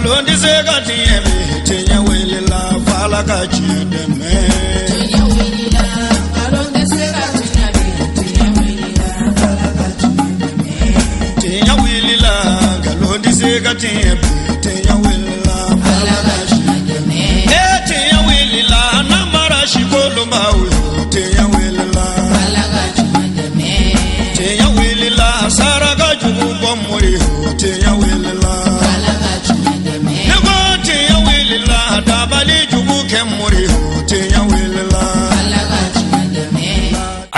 Nkalon tɛ se ka tiɲɛ bi, tiɲɛ wulila f'Ala ka tiɲɛ dɛmɛ. Tiɲɛ wulila, nkalon tɛ se ka tiɲɛ bi, tiɲɛ wulila, Ala ka tiɲɛ dɛmɛ. Tiɲɛ wulila, nkalon tɛ se ka tiɲɛ bi, tiɲɛ wulila Ala ka tiɲɛ dɛmɛ. E tiɲɛ wulila, namara si kolonbaw yo, tiɲɛ wulila. Ala ka tiɲɛ dɛmɛ. Tiɲɛ wulila, saraka jugu bɔ mori yo, tiɲɛ wulila. Ala ka tiɲɛ dɛmɛ. Ne ko tiɲɛ wulila, dabali jugu kɛ mori yo, tiɲɛ wulila. Ala ka tiɲɛ dɛmɛ.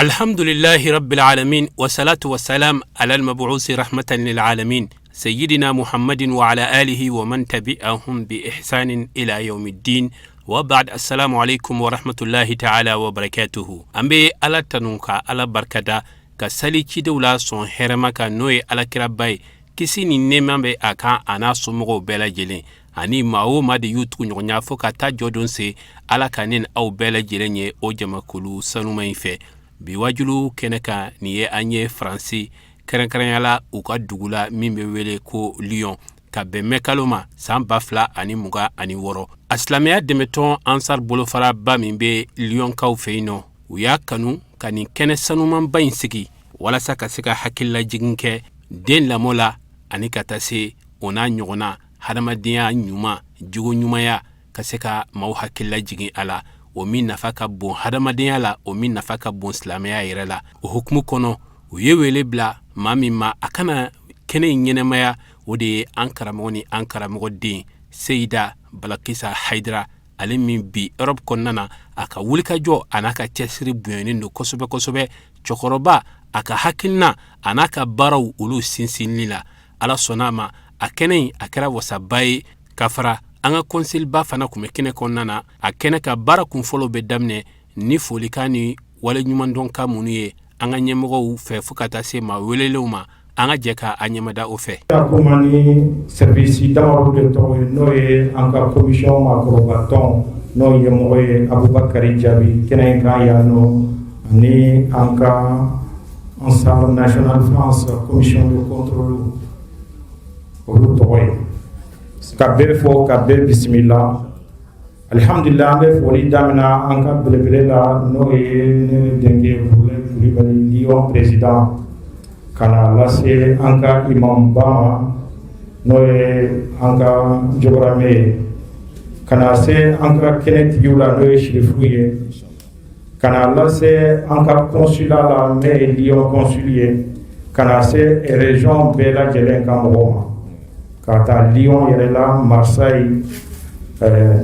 الحمد لله رب العالمين، والصلاة والسلام على المبعوث رحمة للعالمين، سيدنا محمد وعلى آله ومن تبعهم بإحسان إلى يوم الدين، وبعد، السلام عليكم ورحمة الله تعالى وبركاته. An bɛ Ala tanu ka Ala barikada ka sali cidenw la sɔn hɛrɛma kan, n'o ye Alakiraba ye, kisi ni nɛɛma bɛ a kan, a n'a somɔgɔw bɛɛ lajɛlen ani maa o maa de y'u tugu ɲɔgɔnya fo ka taa jɔ don se. Ala ka ne ni aw bɛɛ lajɛlen ye o jamakulu sanuma in fɛ. Bi wajulu kɛnɛ kan, nin ye an ye Faransi, kɛrɛnkɛrɛnyala u ka dugu la min bɛ wele ko Lyon, ka bɛn mɛkalo ma san 2026. A silamɛya dɛmɛtɔn Ansar bolofaraba min bɛ Lyonkaw fɛ yen nɔ, u y'a kanu ka nin kɛnɛ sanumanba in sigi walasa ka se ka hakililajigin kɛ den lamɔ la, ani ka taa se o n'a ɲɔgɔnna hadamadenya ɲuman, jogo ɲumanya, ka se ka maaw hakilila jigin a la, o min nafa ka bon hadamadenya la, o min nafa ka bon silamɛya yɛrɛ la. O hukumu kɔnɔ, u ye wele bila maa min ma a kana kɛnɛ in ɲɛnɛmaya, o de ye an karamɔgɔ ni an karamɔgɔ den Seyida Balakisa Hayidara, ale min bi Europe kɔnɔna na, a ka wulikajɔ a n'a ka cɛsiri bonyanen don kosɛbɛ kosɛbɛ. Cɛkɔrɔba, a ka hakilina a n'a ka baaraw, olu sinsinli la, Ala sɔnna a ma, a kɛnɛ in a kɛra wasaba ye. Ka fara an ka kɔnseliba fana tun bɛ kɛnɛ kɔnɔna na. A kɛnɛ ka baara kun fɔlɔ bɛ daminɛ ni folikan ni waleɲumandɔnkan minnu ye an ka ɲɛmɔgɔw fɛ, fo ka taa se maa welelenw ma. An ka jɛ ka a ɲɛmada o fɛ. Kuma ni service damadɔ de tɔgɔ ye, n'o ye an ka commission maakɔrɔba tɔn, n'o ɲɛmɔgɔ ye Abubakari Jaabi kɛnɛ in kan yan nɔ, ani an ka Ansar National France commission de contrôle, olu tɔgɔ ye. Ka bɛɛ fɔ, ka bɛɛ bisimila. Alihamudulila, an bɛ foli daminɛ an ka belebele la, n'o ye ne denkɛ Burulayi Kulibali, Lyon président, ka na lase an ka imamba ma, n'o ye an ka jɔgɔrame ye, ka na se an ka kɛnɛtigiw la, n'o ye sirifu ye, ka na lase an ka consulat la, n'o ye Lyon consul ye, ka na se région bɛɛ lajɛlen ka mɔgɔw ma, ka taa Lyon yɛrɛ la, Marseille,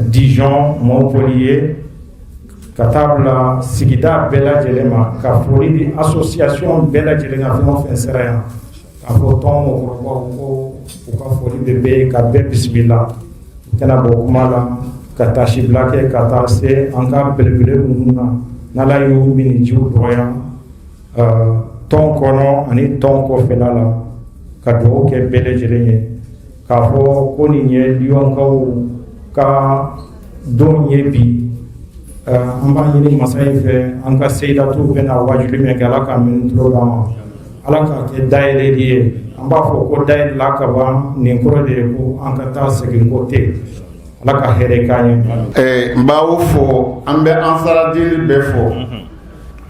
Dijon, Montpellier, ka taa bila sigida bɛɛ lajɛlen ma, ka foli di association bɛɛ lajɛlen ka fɛn o fɛn sera yan, k'a fɔ tɔn mɔgɔkɔrɔbaw ko u ka foli bɛ bɛɛ ye, ka bɛɛ bisimila. U tɛna bɔ kuma la ka taasibila kɛ ka taa se an ka belebele ninnu na, n'Ala y'u minijiw dɔgɔya tɔn kɔnɔ ani tɔn kɔfɛla la, ka dugawu kɛ bɛɛ lajɛlen ye, k'a fɔ ko nin ye Lyonkaw ka don ye bi. An b'a ɲini masa in fɛ, an ka seyidatu bɛna wajuli min kɛ, Ala ka minnu tulo d'an ma, Ala k'a kɛ dayɛlɛli ye. An b'a fɔ ko dayɛlɛla ka ban, nin kɔrɔ de ye ko an ka taa segin ko tɛ. Ala ka hɛrɛ k'an ye. N b'aw fo, an bɛ ansaradini bɛɛ fo.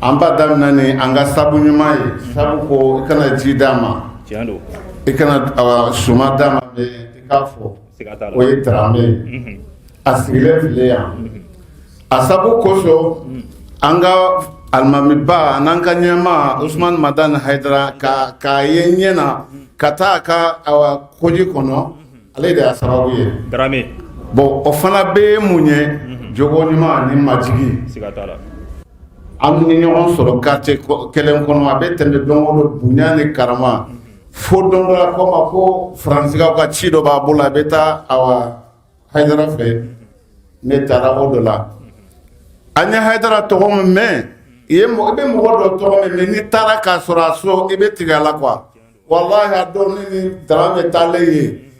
An b'a daminɛ ni an ka sabu ɲuman ye, sabu ko i kana ji d'a ma, i kana suma d'a ma, i k'a fɔ o ye Darame ye, a sigilen filɛ yan. A sabu kosɔn, an ka alimamiba n'an ka ɲɛma Usumani Madani Hayidara ka k'a ye ɲɛ na ka taa a ka koji kɔnɔ, ale de y'a sababu ye. Darame. Bon, o fana bɛ ye mun ye? Jogo ɲuman ani majigi. Siga t'a la. An ni ɲɔgɔn sɔrɔ quartier kelen kɔnɔ, a bɛ tɛmɛ don o don, bonya ni karama, fo don dɔ la ko ma ko Faransikaw ka ci dɔ b'a bolo, a bɛ taa awa Hayidara fɛ. Ne taara o dɔ la, an ye Hayidara tɔgɔ min mɛn, i ye i bɛ mɔgɔ dɔ tɔgɔ min mɛn, n'i taara k'a sɔrɔ a so, i bɛ tigɛ a la quoi. Walahi, a don ne ni Darame taalen ye,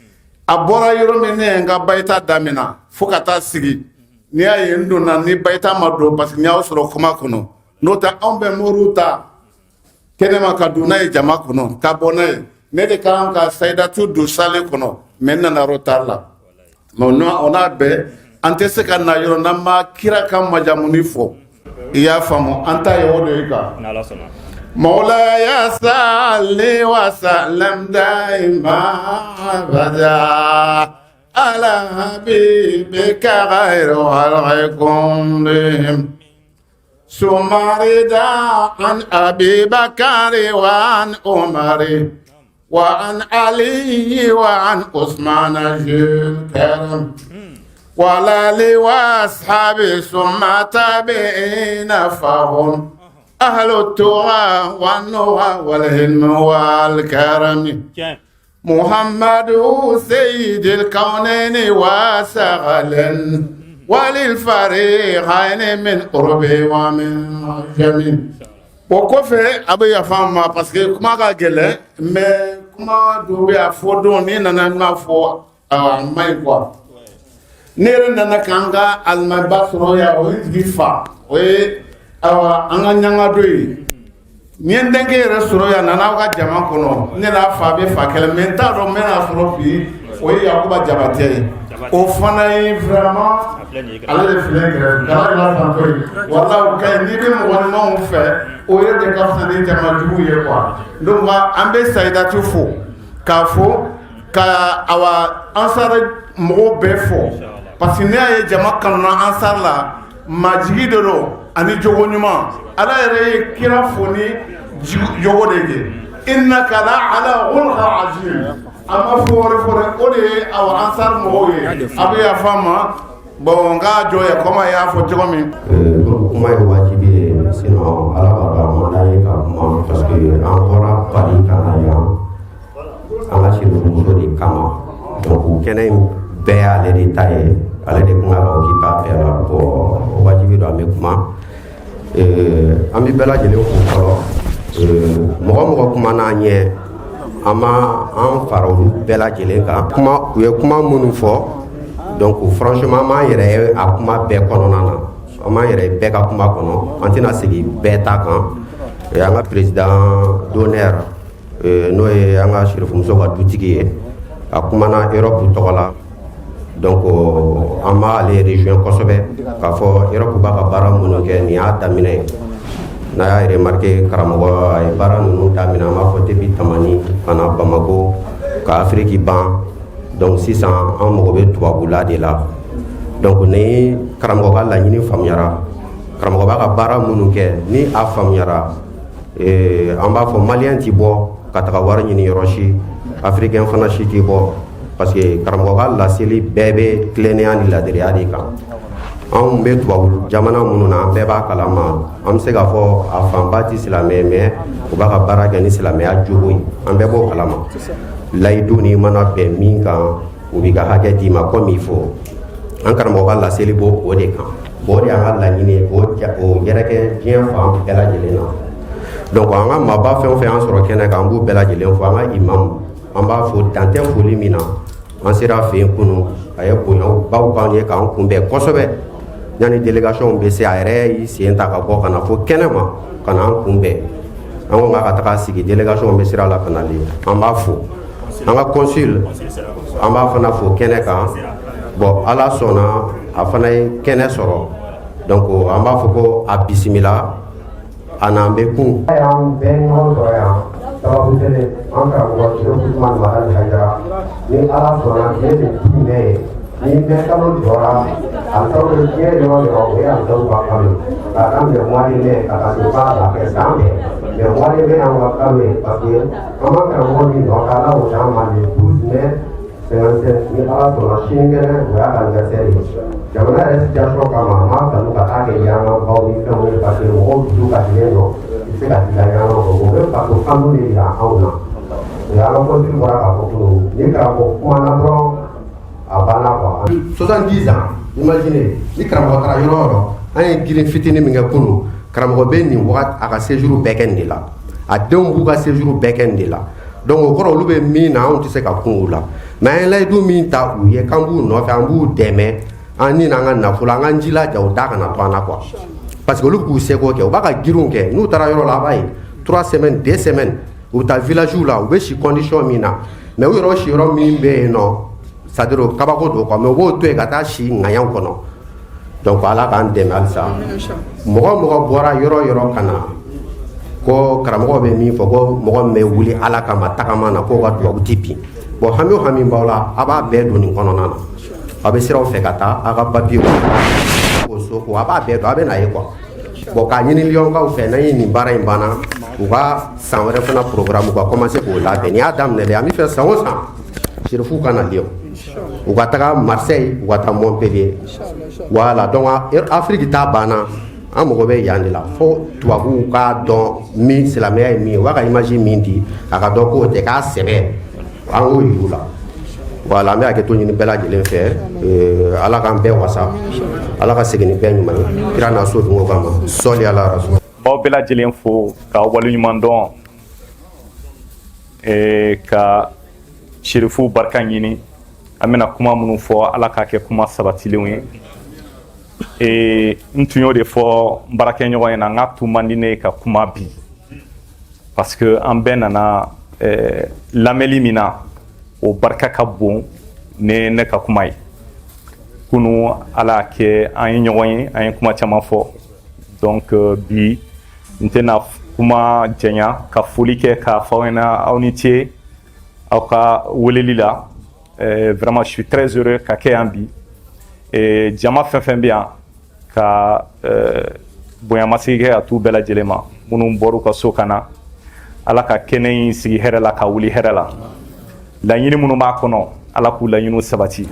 a bɔra yɔrɔ min, ne ye n ka bayita daminɛ fo ka taa sigi. N'i y'a ye n donna ni bayita ma don, parce que n y'aw sɔrɔ kuma kɔnɔ. N'o tɛ, anw bɛ moriw ta kɛnɛma ka don n'a ye jama kɔnɔ, ka bɔ n'a ye. Ne de kan ka sayidatu don salle kɔnɔ, mais n nana retard la. Mais o n'a bɛɛ, an tɛ se ka na yɔrɔ n'an ma kira ka majamuni fɔ. I y'a faamu, an ta ye o de ye quoi. مولاي صل وسلم دائما أبدا على حبيبك خير الخلق كلهم ثم الرضا عن أبي بكر وعن عمر وعن علي وعن عثمان ذي الكرم والآل وأصحابه ثم تابعين فهم أهل التقى والنهى والحلم والكرم. محمد سيد الكونين والثقلين وللفريقين من عرب ومن عجم. O kɔfɛ, a bɛ yafa n ma parce que kuma ka gɛlɛn, mais kuma dɔw bɛ a fɔ don n'i nana n b'a fɔ a ma ɲi quoi. Ne yɛrɛ nana k'an ka alimamiba sɔrɔ yan, o ye jigi fa, o ye ayiwa an ka ɲangadɔ ye. N ye n denkɛ yɛrɛ sɔrɔ yan, nana aw ka jama kɔnɔ, ne n'a fa bɛ fa kɛlɛ, mais n t'a dɔn n bɛna sɔrɔ bi, o ye Yakuba Jabatɛ ye. O fana ye vraiment ale de filɛ kɛrɛfɛ kala la santɔ ye. Wala o ka ɲi, n'i bɛ mɔgɔ ɲumanw fɛ, o yɛrɛ de ka fisa ni jama jugu ye quoi. Donc an bɛ Sayidatu fo k'a fo ka awa Ansar mɔgɔw bɛɛ fo, parce que ne y'a ye jama kanuna Ansar la, majigi de don ani jogo ɲuman. Ala yɛrɛ ye kira fo ni jogo de ye: إنك لعلى خلق عظيم. A ma fɔ wɛrɛ fɔ dɛ, o de ye awa Ansar mɔgɔw ye. A bɛ yafa n ma. Bon, n k'a jɔ yan komi a y'a fɔ cogo min. Kuma ye wajibi ye, sinon Ala b'a dɔn a man d'an ye ka kuma, parce que an bɔra Paris ka na yan an ka sirifumuso de kama. Donc kɛnɛ in bɛɛ y'ale de ta ye, ale de kun ka ka occuper a bɛɛ la. Bon, wajibi don, an bɛ kuma. An bɛ bɛɛ lajɛlen fo fɔlɔ. Mɔgɔ mɔgɔ kuma n'an ɲɛ, an ma an fara olu bɛɛ lajɛlen kan. Kuma u ye kuma minnu fɔ, donc franchement, an m'an yɛrɛ ye a kuma bɛɛ kɔnɔna na, an m'an yɛrɛ ye bɛɛ ka kuma kɔnɔ, an tɛna segin bɛɛ ta kan. An ka président d'honneur, n'o ye an ka sirifumuso ka dutigi ye, a kumana Europe tɔgɔ la. Donc an b'ale rejoint kosɛbɛ k'a fɔ Europe b'a ka baara minnu kɛ, nin y'a daminɛ ye. N'a y'a remarqué, karamɔgɔ a ye baara ninnu daminɛ, an b'a fɔ depuis Tamani ka na Bamako ka Afiriki ban. Donc sisan an mago bɛ tubabula de la. Donc ni karamɔgɔ ka laɲini faamuyara, karamɔgɔ b'a ka baara minnu kɛ, ni a faamuyara, an b'a fɔ malien ti bɔ ka taga wari ɲini yɔrɔ si, africain fana si ti bɔ, parce que karamɔgɔ ka laseli bɛɛ bɛ tilennenya ni ladiriya de kan. Anw bɛ tubabu jamana minnu na, an bɛɛ b'a kalama, an bɛ se k'a fɔ a fanba tɛ silamɛ, mais u b'a ka baara kɛ ni silamɛya jogo ye, an bɛɛ b'o kalama. Layidu ni mana bɛn min kan, u b'i ka hakɛ d'i ma comme il faut. An karamɔgɔ ka laseli b'o o de kan. Bon, o de y'an ka laɲini ye, k'o o yɛrɛkɛ diɲɛ fan bɛɛ lajɛlen na. Donc an ka maaba fɛn o fɛn y'an sɔrɔ kɛnɛ kan, an b'u bɛɛ lajɛlen fo. An ka imamu, an b'a fo dan tɛ foli min na. An sera a fɛ yen kunun, a ye bonyabaw k'an ye k'an kunbɛn kosɛbɛ. Yanni délégation bɛ se, a yɛrɛ y'i sen ta ka bɔ ka na fo kɛnɛ ma ka na an kunbɛn. An ko k'a ka taga sigi, délégation bɛ sira la ka nalen. An b'a fo. An ka consul, an b'a fana fo kɛnɛ kan. Bon, Ala sɔnna, a fana ye kɛnɛ sɔrɔ. Donc an b'a fɔ ko a bisimila, a n'an bɛ kun. Y'an bɛɛ ɲɔgɔn sɔrɔ yan sababu kelen, an karamɔgɔ Sirifu Usumani Madani Hayidara. Ni Ala sɔnna, tile de 10 mai ye, ni mai kalo jɔra, alisaw bɛ diɲɛ yɔrɔ o yɔrɔ, o ye alisaw ka kalo ye. K'a daminɛ mois de mai ka taa se f'a la kɛ san bɛɛ, mais mois de mai y'an ka kalo ye, parce que an b'an karamɔgɔ min dɔn k'Ala y'o d'an ma le 12 mai 57. Ni Ala sɔnna, sinikɛnɛ o y'a ka anniversaire ye. Jamana yɛrɛ situation kama, an b'a kanu ka taa kɛ yangabaw ni fɛnw ye, parce que mɔgɔw dusu kasilen don, i tɛ se ka t'i ka yanga kɔ. O bɛ faso kanu de yira anw na. O y'an ka consul bɔra k'a fɔ kunun, ni karamɔgɔ kumana dɔrɔn, a banna quoi. 70 ans, imaginez, ni karamɔgɔ taara yɔrɔ o yɔrɔ, an ye girin fitinin min kɛ kunun, karamɔgɔ bɛ nin wagati a ka séjour bɛɛ kɛ nin de la, a denw b'u ka séjour bɛɛ kɛ nin de la. Donc o kɔrɔ, olu bɛ min na, anw tɛ se ka kun u la, mais an ye layidu min ta u ye k'an b'u nɔfɛ, an b'u dɛmɛ, an ni n'an ka nafolo, an k'an jilaja u da kana to an na quoi, parce que olu k'u seko kɛ, u b'a ka girinw kɛ. N'u taara yɔrɔ la, a b'a ye 3 semaines, 2 semaines, u bɛ taa village la, u bɛ si condition min na, mais u yɛrɛ siyɔrɔ min bɛ yen nɔ. c'est à dire kabako don quoi, mais u b'o to yen ka taa si ŋaɲaw kɔnɔ. Donc Ala k'an dɛmɛ halisa. Mɔgɔ mɔgɔ bɔra yɔrɔ yɔrɔ ka na, ko karamɔgɔ bɛ min fɔ, ko mɔgɔ min bɛ wuli Ala kama tagama na, k'o ka dubabu ti bin. Bon, hami o hami b'aw la, a b'a bɛɛ don nin kɔnɔna na. Aw bɛ siraw fɛ ka taa aw ka papiye ko so ko, a b'a bɛɛ don, a bɛ na ye quoi. Bon, k'a ɲini Liyɔnkaw fɛ, n'an ye nin baara in banna, u ka san wɛrɛ fana programme, u ka commencer k'o labɛn. Nin y'a daminɛ dɛ. An bɛ fɛ san o san, Sirifuw ka na Lyon, u ka taga Marseille, u ka taa Montpellier. Voilà, donc Afrique ta banna, an mago bɛ yan de la, fo tubabuw k'a dɔn min silamɛya ye min ye, u b'a ka image min di, a ka dɔn k'o tɛ k'a sɛbɛ, an k'o yir'u la. Voilà, an bɛ hakɛto ɲini bɛɛ lajɛlen fɛ. Ala k'an bɛɛ wasa, Ala ka segin ni bɛɛ ɲuman ye kira n'a so dungo kama. Sɔli ala rasul. B'aw bɛɛ lajɛlen fo k'aw waleɲuman dɔn, ka Serifu barika ɲini. An bɛna kuma minnu fɔ, Ala k'a kɛ kuma sabatilenw ye. N tun y'o de fɔ n baarakɛɲɔgɔn ɲɛna, n k'a tun man di ne ye ka kuma bi, parce que an bɛɛ nana lamɛnli min na, o barika ka bon ni ne ka kuma ye. Kunu, Ala y'a kɛ an ye ɲɔgɔn ye, an ye kuma caman fɔ. Donc bi, n tɛna kuma janya, ka foli kɛ k'a fɔ aw ɲɛna, aw ni ce aw ka weleli la. Vraiment, je suis très heureux ka kɛ yan bi. Jama fɛn fɛn bɛ yan, ka bonyamasigi kɛ ka t'u bɛɛ lajɛlen ma, minnu bɔr'u ka so ka na. Ala ka kɛnɛ in sigi hɛrɛ la, ka wuli hɛrɛ la. Laɲini minnu b'a kɔnɔ, Ala k'u laɲiniw sabati.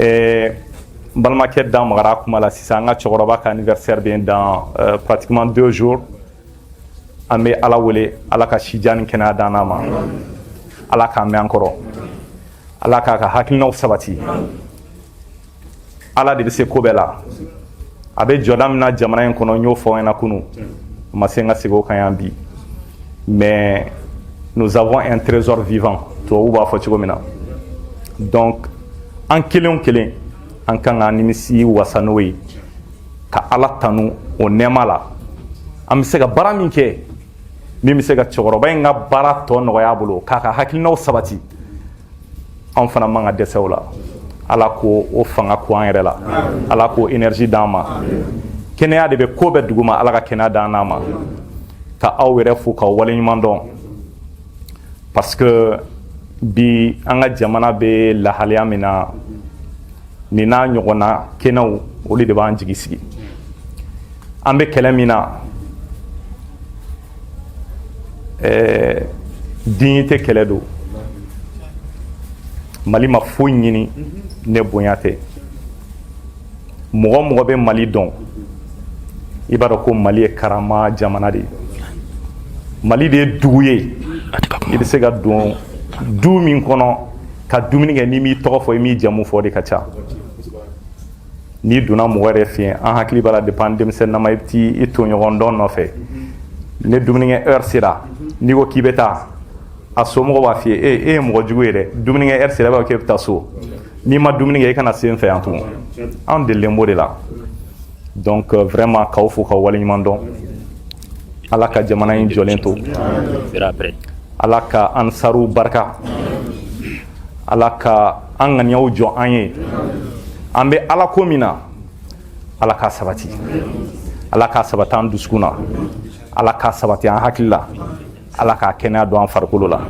N balimakɛ da magara kuma la sisan, an ka cɛkɔrɔba ka anniversaire bɛ dans pratiquement 2 jours. An bɛ Ala wele, Ala ka sijan ni kɛnɛya d'an n'a ma, Ala k'an mɛn an kɔrɔ, Ala k'a ka hakilinaw sabati. Ala de bɛ se ko bɛɛ la. A bɛ jɔda min na jamana in kɔnɔ, n y'o fɔ aw ɲɛna kunun, a ma se n ka segin o kan yan bi, mais nous avons un trésor vivant, tubabu b'a fɔ cogo min na. Donc an kelen o kelen, an kan k'an nimisi wasa n'o ye, ka Ala tanu o nɛɛma la. An bɛ se ka baara min kɛ, min bɛ se ka cɛkɔrɔba in ka baara tɔ nɔgɔya a bolo, k'a ka hakilinaw sabati, anw fana man ka dɛsɛ o la. Ala k'o o fanga ko an yɛrɛ la, Ala k'o énergie d'an ma. Kɛnɛya de bɛ ko bɛɛ duguma, Ala ka kɛnɛya d'an n'a ma. Ka aw yɛrɛ fo k'aw waleɲuman dɔn, parce que bi, an ka jamana bɛ lahalaya min na, nin n'a ɲɔgɔnna kɛnɛw, olu de b'an jigi sigi. An bɛ kɛlɛ min na, dignité kɛlɛ don. Mali ma foyi ɲini ne bonya tɛ. Mɔgɔ mɔgɔ bɛ Mali dɔn, i b'a dɔn ko Mali ye karama jamana de ye. Mali de ye dugu ye, i bɛ se ka don du min kɔnɔ ka dumuni kɛ, n'i m'i tɔgɔ fɔ, i m'i jamu fɔ, o de ka ca. N'i donna mɔgɔ yɛrɛ fɛ yen, an hakili b'a la, depuis an denmisɛnninama, i bɛ t'i tɔɲɔgɔn dɔ nɔfɛ. Ne dumunikɛ heure sera, n'i ko k'i bɛ taa, a somɔgɔw b'a f'i ye: e, e ye mɔgɔ jugu ye dɛ, dumunikɛ heure sera, i b'a fɔ k'e bɛ taa so, n'i ma dumuni kɛ, i kana se n fɛ yan tugun. Anw delilen b'o de la. Donc vraiment, k'aw fo k'aw waleɲuman dɔn. Ala ka jamana in jɔlen to, Ala ka ansaruw barika, Ala ka an ŋaniyaw jɔ an ye. An bɛ Ala ko min na, Ala k'a sabati, Ala k'a sabati an dusukun na, Ala k'a sabati an hakili la, Ala k'a kɛnɛya don an farikolo la.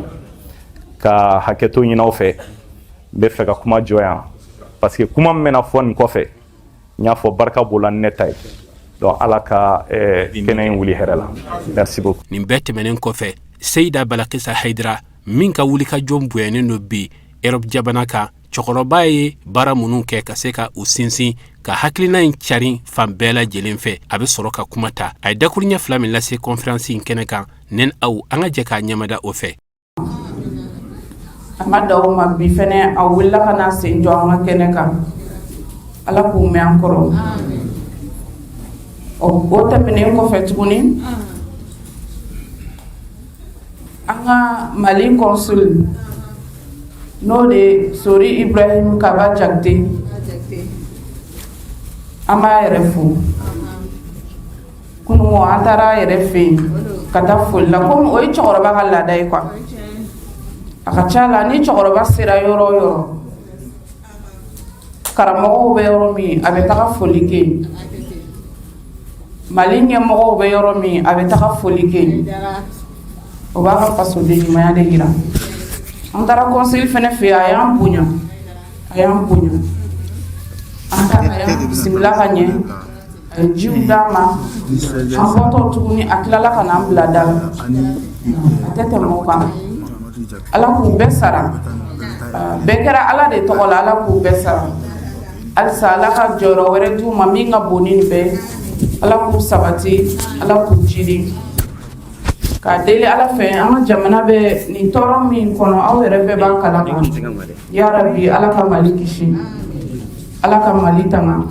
Ka hakɛto ɲini aw fɛ, n bɛ fɛ ka kuma jɔ yan, parce que kuma min bɛna fɔ nin kɔfɛ, n y'a fɔ, barika b'o la ni ne ta ye. Donc Ala ka kɛnɛ in wuli hɛrɛ la. Merci beaucoup. Nin bɛɛ tɛmɛnen kɔfɛ, Seyida Balakisa Hayidara, min ka wulikajɔ bonyanen don bi Erɔpu jamana kan, cɛkɔrɔba ye baara minnu kɛ ka se ka u sinsin ka hakilina in carin fan bɛɛ lajɛlen fɛ, a bɛ sɔrɔ ka kuma ta. A ye dakuruɲɛ fila min lase conférence in kɛnɛ kan, ne aw, an ka jɛ k'a ɲɛmada o fɛ. A ma da o ma bi fɛnɛ, a wulila ka na sen jɔ an ka kɛnɛ kan. Ala k'u mɛn an kɔrɔ. Ɔ, o tɛmɛnen kɔfɛ tuguni, an ka Mali consul, n'o de Sori Ibrahim Kaba Jakite, an b'a yɛrɛ fo. Kununko, an taara a yɛrɛ fɛ yen ka taa foli la, komi o ye cɛkɔrɔba ka laada ye quoi. A ka ca la, ni cɛkɔrɔba sera yɔrɔ o yɔrɔ Karamɔgɔw bɛ yɔrɔ min, a bɛ taga foli kɛ yen. Mali ɲɛmɔgɔw bɛ yɔrɔ min, a bɛ taga foli kɛ yen. O b'a ka fasoden ɲumanya de jira. An taara consul fana fɛ yen, a y'an bonya, a y'an bonya. An taara, a y'an bisimila ka ɲɛ, a ye jiw d'an ma. An bɔtɔ tuguni, a tilala ka n'an bila da la. A tɛ tɛmɛ o kan. Ala k'u bɛɛ sara. Bɛɛ kɛra Ala de tɔgɔ la, Ala k'u bɛɛ sara. Halisa Ala ka jɔyɔrɔ wɛrɛ d'u ma min ka bon ni nin bɛɛ ye. Ala k'u sabati, Ala k'u jidi. K'a deli Ala fɛ, an ka jamana bɛ nin tɔɔrɔ min kɔnɔ, aw yɛrɛ bɛɛ b'a kalama. Yarabi, Ala ka Mali kisi, Ala ka Mali tanga,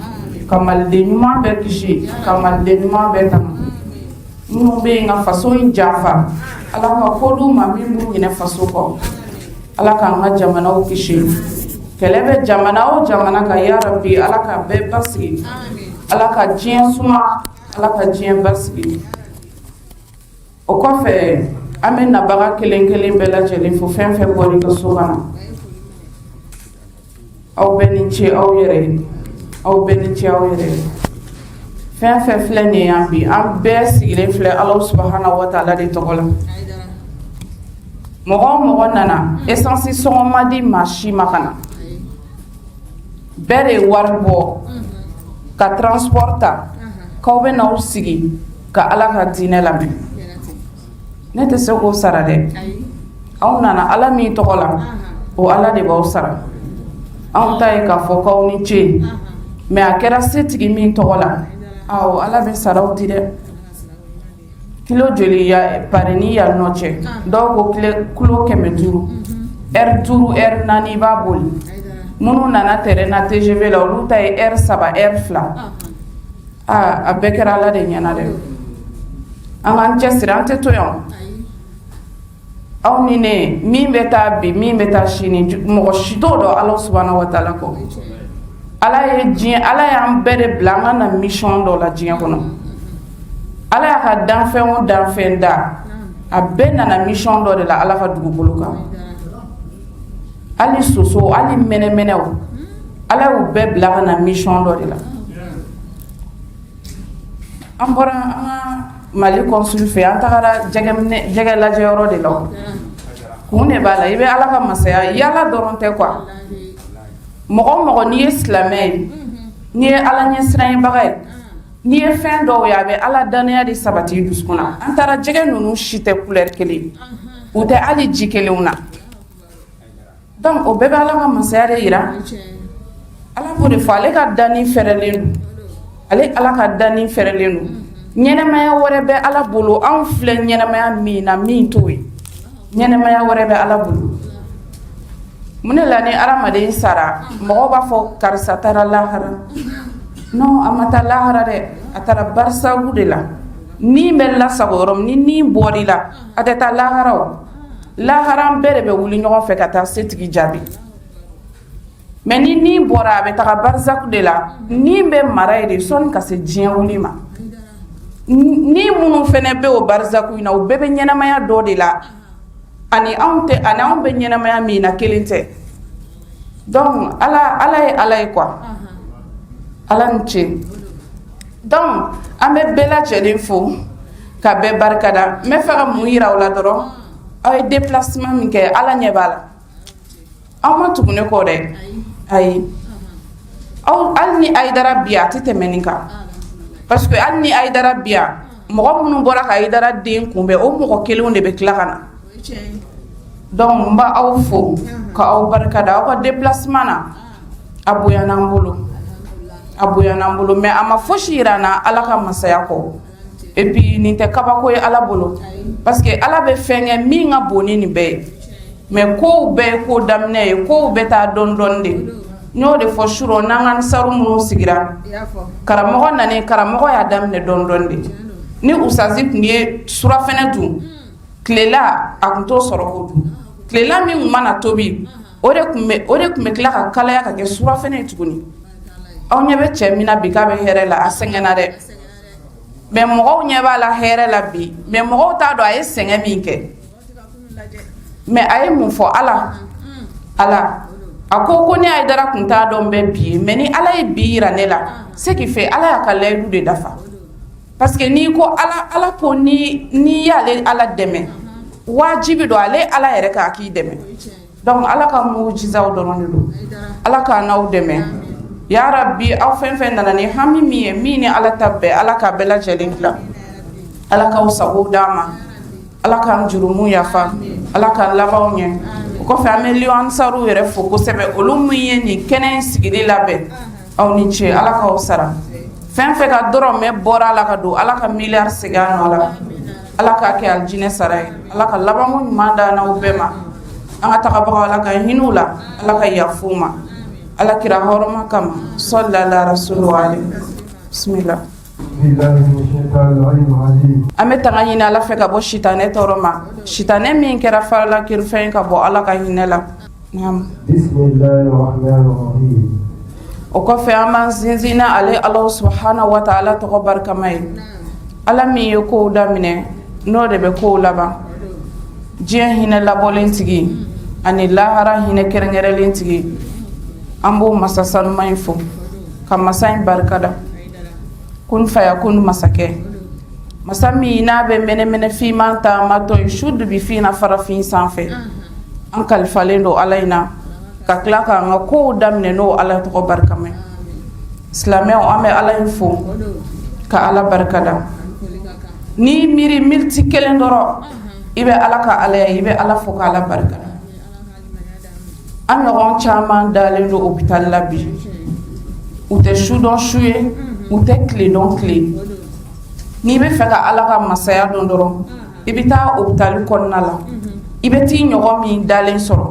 ka maliden ɲuman bɛɛ kisi, ka maliden ɲuman bɛɛ tanga. Minnu bɛ yen ka faso in janfa, Ala ka ko d'u ma min b'u ɲinɛ faso kɔ. Ala k'an ka jamanaw kisi. Kɛlɛ bɛ jamana o jamana kan, yarabi, Ala ka bɛɛ basigi. Ala ka diɲɛ suma, Ala ka diɲɛ basigi. O kɔfɛ, an bɛ nabaga kelen kelen bɛɛ lajɛlen fo. Fɛn fɛn bɔra i ka so ka na, aw bɛɛ ni ce aw yɛrɛ ye, aw bɛɛ ni ce aw yɛrɛ ye. Fɛn fɛn filɛ nin ye yan bi, an bɛɛ sigilen filɛ Ala subahana wa taala de tɔgɔ la. Mɔgɔ o mɔgɔ nana, essence sɔngɔ ma di maa si ma ka na. Bɛɛ de ye wari bɔ ka transport ta k'aw bɛ n'aw sigi ka Ala ka diinɛ lamɛn. Ne tɛ se k'o sara dɛ. Aw nana Ala min tɔgɔ la, o Ala de b'aw sara. Anw ta ye k'a fɔ k'aw ni ce, mais a kɛra setigi min tɔgɔ la, awɔ, Ala bɛ saraw di dɛ. Kilo joli ya Paris ni yan nɔ cɛ? Dɔw ko kilo 500. Heure 5, heure 4, i b'a boli. Minnu nana train na, TGV la, olu ta ye heure 3, heure 2. Aa, a bɛɛ kɛra Ala de ɲɛna dɛ. An k'an cɛsiri, an tɛ to yan. Aw ni ne, min bɛ taa bi, min bɛ taa sini, mɔgɔ si t'o dɔn Ala subahana wa taala kɔ. Ala ye diɲɛ, Ala y'an bɛɛ de bila an ka na mission dɔ la diɲɛ kɔnɔ. Ala y'a ka danfɛn o danfɛn da, a bɛɛ nana mission dɔ de la Ala ka dugukolo kan. Hali soso, hali mɛnɛmɛnɛw, Ala y'u bɛɛ bila ka na mission dɔ de la. An bɔra an ka Mali consul fɛ, an tagara jɛgɛ lajɛyɔrɔ de la. Kun de b'a la, i bɛ Ala ka masaya yala dɔrɔn tɛ quoi. Mɔgɔ o mɔgɔ, n'i ye silamɛ ye, n'i ye Ala ɲɛsiranyebaga ye, n'i ye fɛn dɔw ye, a bɛ Ala dannaya de sabati i dusukun na. An taara, jɛgɛ ninnu si tɛ couleur kelen, u tɛ hali ji kelenw na. Donc o bɛɛ bɛ Ala ka masaya de yira. Ala b'o de fɔ, ale ka danni fɛrɛlen don, ale Ala ka danni fɛrɛlen don. Ɲɛnɛmaya wɛrɛ bɛ Ala bolo. Anw filɛ ɲɛnɛmaya min na, min t'o ye, ɲɛnɛmaya wɛrɛ bɛ Ala bolo. Mun de la ni hadamaden sara, mɔgɔw b'a fɔ karisa taara lahara? Non, a ma taa lahara dɛ, a taara barisagu de la. Ni bɛ lasago yɔrɔ min, ni ni bɔr'i la, a tɛ taa lahara. O lahara, an bɛɛ de bɛ wuli ɲɔgɔn fɛ ka taa setigi jaabi. Mais ni ni bɔra, a bɛ taga barisaku de la. Ni bɛ mara yen de sɔnni ka se diɲɛ wuli ma. Ni minnu fɛnɛ bɛ o barisaku in na, o bɛɛ bɛ ɲɛnamaya dɔ de la, ani anw tɛ, ani anw bɛ ɲɛnamaya min na, kelen tɛ. Donc Ala, Ala ye Ala ye quoi. Ala ni ce. Donc an bɛ bɛɛ lajɛlen fo ka bɛɛ barikada. N bɛ fɛ ka mun yira aw la dɔrɔn? Aw ye déplacement min kɛ, Ala ɲɛ b'a la. Aw ma tugu ne kɔ dɛ, ayi. Aw, hali ni Ayidara bi yan, a tɛ tɛmɛ nin kan, parce que hali ni Ayidara bi yan, mɔgɔ minnu bɔra ka Ayidara den kunbɛn, o mɔgɔ kelenw de bɛ tila ka na. Donc n b'a aw fo ka aw barikada aw ka déplacement na. A bonyana an bolo, a bonyana an bolo, mais a ma fosi yira an na Ala ka masaya kɔ. Et puis nin tɛ kabako ye Ala bolo, parce que Ala bɛ fɛn kɛ min ka bon ni nin bɛɛ ye. Mais kow bɛɛ ye ko daminɛ ye, kow bɛ taa dɔɔni dɔɔni de. N y'o de fɔ surɔ, n'an ka saru minnu sigira, karamɔgɔ nalen, karamɔgɔ y'a daminɛ dɔɔni dɔɔni de. Ni usazi tun ye surafɛnɛ dun tilela, a tun t'o sɔrɔ k'o dun. Tilela min tun mana tobi, o de tun bɛ tila ka kalaya ka kɛ surafɛnɛ ye tuguni. Aw ɲɛ bɛ cɛ min na bi k'a bɛ hɛrɛ la, a sɛgɛnna dɛ. Mais mɔgɔw ɲɛ b'a la hɛrɛ la bi, mais mɔgɔw t'a dɔn a ye sɛgɛn min kɛ. Mais a ye mun fɔ? Ala, Ala. A ko ko ne Hayidara kun t'a dɔn bɛ bi ye, mais ni Ala ye bi yira ne la, ce qui fait Ala y'a ka layidu de dafa. Parce que n'i ko Ala, Ala ko ni n'i y'ale Ala dɛmɛ, wajibi don ale Ala yɛrɛ k'a k'i dɛmɛ. Donc Ala ka mujizaw dɔrɔn de don. Ala k'an n'aw dɛmɛ. Ya Rabbi, aw fɛn fɛn nana ni hami min ye, min ni Ala ta bɛɛ, Ala k'a bɛɛ lajɛlen dilan. Ala k'aw sago d'an ma. Ala k'an jurumu yafa. Ala k'an labanw ɲɛ. O kɔfɛ, an bɛ Lion Ansaruw yɛrɛ fo kosɛbɛ, olu min ye nin kɛnɛ in sigili labɛn. Aw ni ce, Ala k'aw sara. Fɛn fɛn ka dɔrɔmɛ bɔra a la ka don, Ala ka miliyari segin a nɔ la. Ala k'a kɛ alijinɛ sara ye. Ala ka labanko ɲuman d'an n'aw bɛɛ ma. An ka tagabagaw, Ala ka hinɛ u la, Ala ka yafa u ma. Ala kira hɔrɔma kama, sɔli ala rasulu alayhi. Bismillah. An bɛ tanga ɲini Ala fɛ ka bɔ sitanɛ tɔɔrɔ ma, sitanɛ min kɛra farala kirifɛn ka bɔ Ala ka hinɛ la. O kɔfɛ, an b'an sinsin ale Ala subahana wa taala tɔgɔ barikama ye, Ala min ye kow daminɛ, n'o de bɛ kow laban, diɲɛ hinɛ labɔlen tigi ani lahara hinɛ kɛrɛnkɛrɛnlen tigi. An b'o masa sanuman in fo ka masa in barikada, kun fayakun masakɛ, masa min n'a bɛ mɛnɛmɛnɛ finman taamatɔ ye su dibi fin na farafin sanfɛ. An kalifalen don Ala in na ka tila k'an ka kow daminɛ n'o Ala tɔgɔ barikama ye. Silamɛw, an bɛ Ala in fo ka Ala barikada. N'i miiri miniti kelen dɔrɔn, i bɛ Ala ka Ala ye, i bɛ Ala fo ka Ala barikada. An ɲɔgɔn caman dalen don hôpital la bi, u tɛ su dɔn su ye, u tɛ tile dɔn tile. N'i bɛ fɛ ka Ala ka masaya dɔn dɔrɔn, i bɛ taa hôpital kɔnɔna la, i bɛ t'i ɲɔgɔn min dalen sɔrɔ.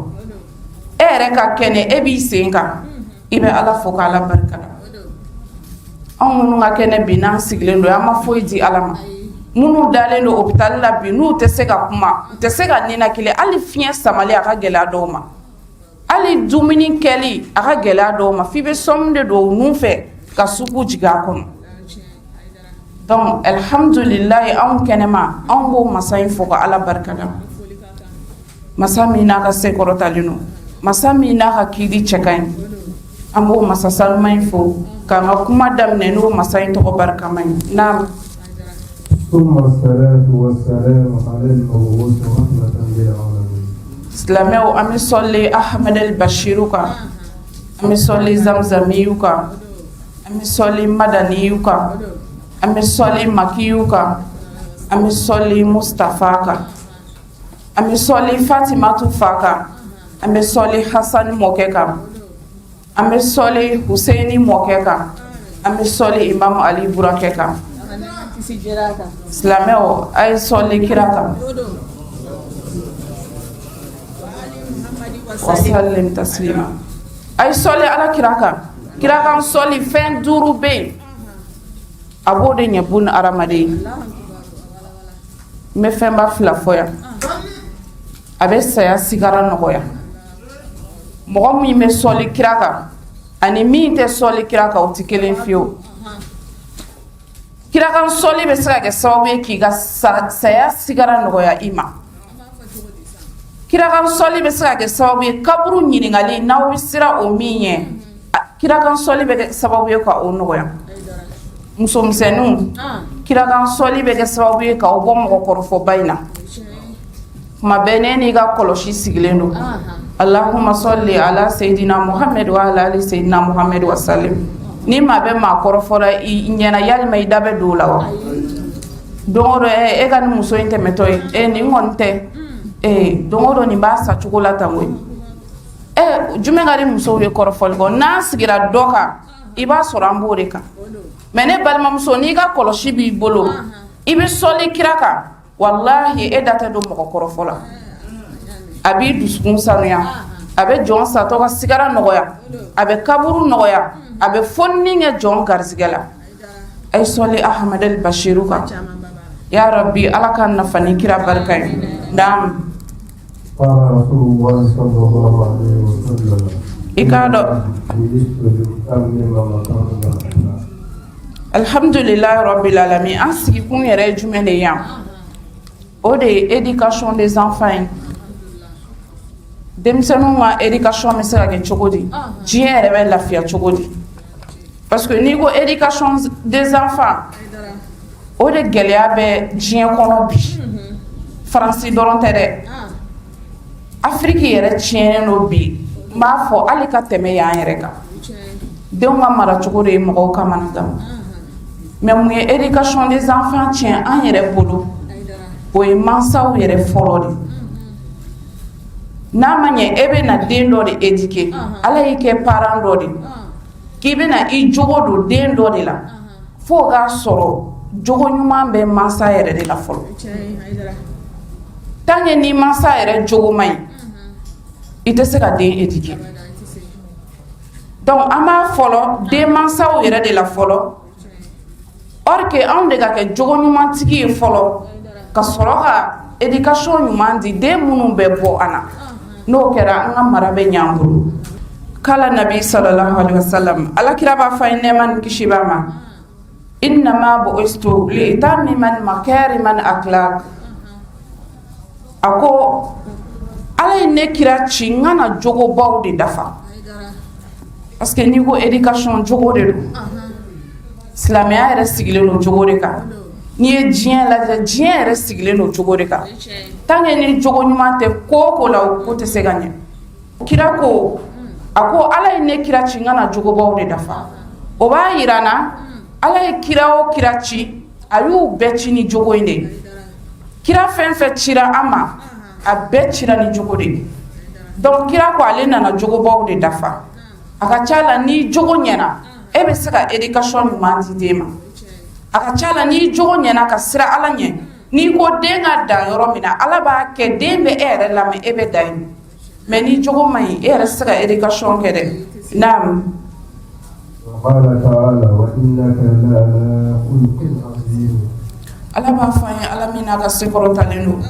E yɛrɛ ka kɛnɛ, e b'i sen kan, i bɛ Ala fo ka Ala barikada. Anw minnu ka kɛnɛ bi, n'an sigilen don, an ma foyi di Ala ma. Minnu dalen don hôpital la bi, n'u tɛ se ka kuma, u tɛ se ka ninakili, hali fiɲɛ samali a ka gɛlɛya dɔw ma, hali dumuni kɛli a ka gɛlɛya dɔw ma, f'i bɛ sɔmi de don u nun fɛ ka supu jigin a kɔnɔ. Donc alhamdulilayi, anw kɛnɛma, anw b'o masa in fo ka Ala barikada, masa min n'a ka se kɔrɔtalen don, masa min n'a ka kiiri cɛ ka ɲi. An b'o masa sanuman in fo k'an ka kuma daminɛ n'o masa in tɔgɔ barikama ye. Naam. Silamɛw, an bɛ sɔli Ahmed El Bashiru kan, an bɛ sɔli Zamzamiyu kan, an bɛ sɔli Madaniyu kan, an bɛ sɔli Makiyu kan, an bɛ sɔli Mustafa kan, an bɛ sɔli Fatimatu fa kan, an bɛ sɔli Hasan mɔkɛ kan, an bɛ sɔli Huseini mɔkɛ kan, an bɛ sɔli Imam Ali burankɛ kan. Silamɛw, a ye sɔli kira kan, wasalim taslima. A ye sɔli Ala kira kan. Kira kan sɔli fɛn duuru bɛ yen, a b'o de ɲɛ bun hadamaden. N bɛ fɛnba fila fɔ yan. A bɛ saya sigara nɔgɔya. Mɔgɔ min bɛ sɔli kira kan ani min tɛ sɔli kira kan, o tɛ kelen fiyewu. Kirakan sɔli bɛ se ka kɛ sababu ye k'i ka saya sigara nɔgɔya i ma. Kirakan sɔli bɛ se ka kɛ sababu ye, kaburu ɲininkali n'aw bɛ siran o min ɲɛ, kirakan sɔli bɛ kɛ sababu ye ka o nɔgɔya. Musomisɛnninw, kirakan sɔli bɛ kɛ sababu ye k'aw bɔ mɔgɔkɔrɔfɔba in na. Tuma bɛɛ ne n'i ka kɔlɔsi sigilen don, Allahumma salli ala sayyidina Muhammad wa ala ali sayyidina Muhammad wa sallim. Ni maa bɛ maa kɔrɔfɔra i ɲɛna, yalima i da bɛ don o la wa? Don o don, e ka nin muso in tɛmɛtɔ ye, e nin kɔni tɛ, ee don o don nin b'a sa cogo la tan koyi. E jumɛn ka di musow ye kɔrɔfɔli kɔ? N'an sigira dɔ kan, i b'a sɔrɔ an b'o de kan. Mais ne balimamuso, n'i ka kɔlɔsi b'i bolo, i bɛ sɔli kira kan, walahi e da tɛ don mɔgɔ kɔrɔfɔ la. A b'i dusukun sanuya, a bɛ jɔn satɔ ka sigara nɔgɔya, a bɛ kaburu nɔgɔya, a bɛ fonni kɛ jɔn garisɛgɛ la. A ye sɔli Ahmed El Bashiru kan. Ya Rabbi, Ala ka nafa ni kira barika ye. Naam. I k'a dɔn, alhamdulilayi rabbil alamin, an sigikun yɛrɛ ye jumɛn de ye yan? O de ye éducation des enfants ye. Denmisɛnninw ka éducation bɛ se ka kɛ cogo di? Diɲɛ yɛrɛ bɛ lafiya cogo di? Parce que n'i ko éducation des enfants, o de gɛlɛya bɛ diɲɛ kɔnɔ bi. Faransi dɔrɔn tɛ dɛ, Afiriki yɛrɛ tiɲɛnen don bi, n b'a fɔ hali ka tɛmɛ yan yɛrɛ kan. Denw ka maracogo de ye mɔgɔw kamanagan. Mais mun ye éducation des enfants tiɲɛ an yɛrɛ bolo? O ye mansaw yɛrɛ fɔlɔ de. N'a ma ɲɛ e bɛ na den dɔ de éduquer, Ala y'i kɛ parent dɔ de k'i bɛna i jogo don den dɔ de la, fo k'a sɔrɔ jogo ɲuman bɛ mansa yɛrɛ de la fɔlɔ. Tant que ni mansa yɛrɛ jogo man ɲi, i tɛ se ka den éduquer. Donc an b'a fɔlɔ denmansaw yɛrɛ de la fɔlɔ, or que anw de ka kɛ jogo ɲumantigi ye fɔlɔ, ka sɔrɔ ka éducation ɲuman di den minnu bɛ bɔ an na. N'o kɛra, an ka mara bɛ ɲɛ an bolo. Kala nabi sallallahu alaihi wasallam, Ala kira b'a fɔ an ye, nɛɛma ni kisi b'a ma: innama bu'istu li utammima makarimal akhlaq. A ko Ala ye ne kira ci n ka na jogobaw de dafa, parce que n'i ko éducation, jogo de don. Silamɛya yɛrɛ sigilen don jogo de kan. N'i ye diɲɛ lajɛ, diɲɛ yɛrɛ sigilen don jogo de kan. Tant que ni jogo ɲuman tɛ ko o ko la, o ko tɛ se ka ɲɛ. Kira ko, a ko Ala ye ne kira ci n ka na jogobaw de dafa. O b'a yira n na, Ala ye kira o kira ci, a y'u bɛɛ ci ni jogo in de ye. Kira fɛn fɛn cira an ma, a bɛɛ cira ni jogo de ye. Donc kira ko ale nana jogobaw de dafa. A ka ca la, ni jogo ɲɛna, e bɛ se ka éducation ɲuman di den ma. A ka ca la, n'i jogo ɲɛna ka sira Ala ɲɛ, n'i ko den ka dan yɔrɔ min na, Ala b'a kɛ den bɛ e yɛrɛ lamɛn, e bɛ dan yen. Mais ni jogo man ɲi, e yɛrɛ tɛ se ka éducation kɛ dɛ. Naam. وقال تعالى وإنك لعلى خلق عظيم. Ala b'a fɔ an ye, Ala min n'a ka sekɔrɔtalen don,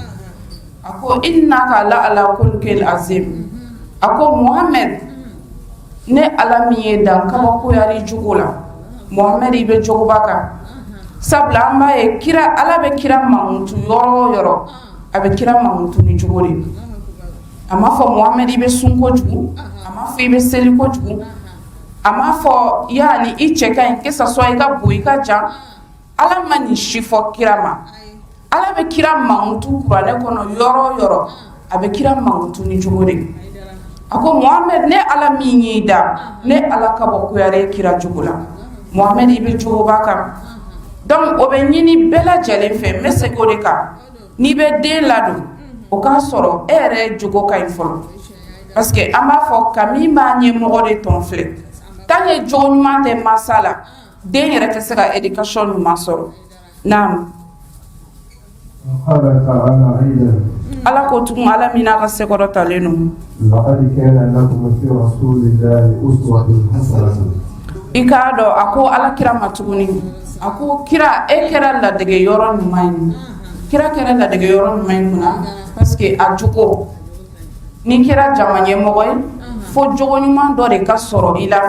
a ko innaka la ala khulqil azim. A ko Muhamɛd, ne Ala min ye dan kabakoyali jogo la, Muhamɛd, i bɛ jogoba kan. Sabula an b'a ye, kira, Ala bɛ kira mankutu yɔrɔ o yɔrɔ, a bɛ kira mankutu ni jogo de ye. A m'a fɔ Muhamɛd, i bɛ sun kojugu. A m'a fɔ i bɛ seli kojugu. A m'a fɔ yaani i cɛ ka ɲi, que ça soit i ka bon, i ka jan. Ala ma nin si fɔ kira ma. Ala bɛ kira mankutu kuranɛ kɔnɔ yɔrɔ o yɔrɔ, a bɛ kira mankutu ni jogo de ye. A ko Muhamɛd, ne Ala min y'i da, ne Ala kabakoyara e kira jogo la. Muhamɛd, i bɛ jogoba kan. Donc o bɛ ɲini bɛɛ lajɛlen fɛ. N bɛ segin o de kan: n'i bɛ den ladon, o k'a sɔrɔ e yɛrɛ jogo ka ɲi fɔlɔ, parce que an b'a fɔ kami b'a ɲɛmɔgɔ de tɔn filɛ. Tant que jogo ɲuman tɛ mansa la, den yɛrɛ tɛ se ka éducation ɲuman sɔrɔ. Naam. وقال تعالى أيضا Ala ko tugun, Ala min n'a ka sekɔrɔtalen don: لقد كان لكم في رسول الله أسوة حسنة. I k'a dɔn, a ko Ala kira ma tuguni, a ko kira, e kɛra ladege yɔrɔ ɲuman ye. Kira kɛra ladege yɔrɔ ɲuman ye munna? Parce que a jogo, n'i kɛra jama ɲɛmɔgɔ ye, fo jogo ɲuman dɔ de ka sɔrɔ i la,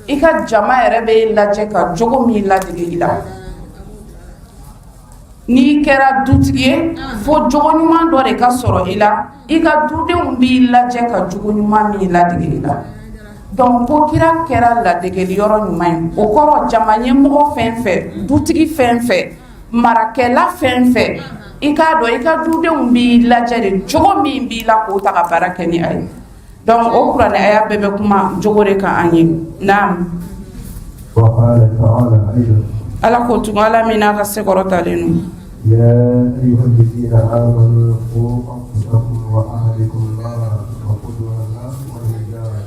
i ka jama yɛrɛ bɛ lajɛ ka jogo min ladege i la. N'i kɛra dutigi ye, fo jogo ɲuman dɔ de ka sɔrɔ i la, i ka dudenw b'i lajɛ ka jogo ɲuman min ladege i la. Donc ko kira kɛra ladegeli yɔrɔ ɲuman ye, o kɔrɔ jama ɲɛmɔgɔ fɛn fɛn, dutigi fɛn fɛn, marakɛla fɛn fɛn, i k'a dɔn i ka dudenw b'i lajɛ de, jogo min b'i la, k'o ta ka baara kɛ ni a ye. Donc o kuranɛ aya bɛɛ bɛ kuma jogo de kan an ye. Naam. وقال تعالى أيضا Ala ko tugun, Ala min n'a ka sekɔrɔtalen don: يا أيها الذين آمنوا قوا أنفسكم وأهليكم نارا وقودها الناس والحجارة.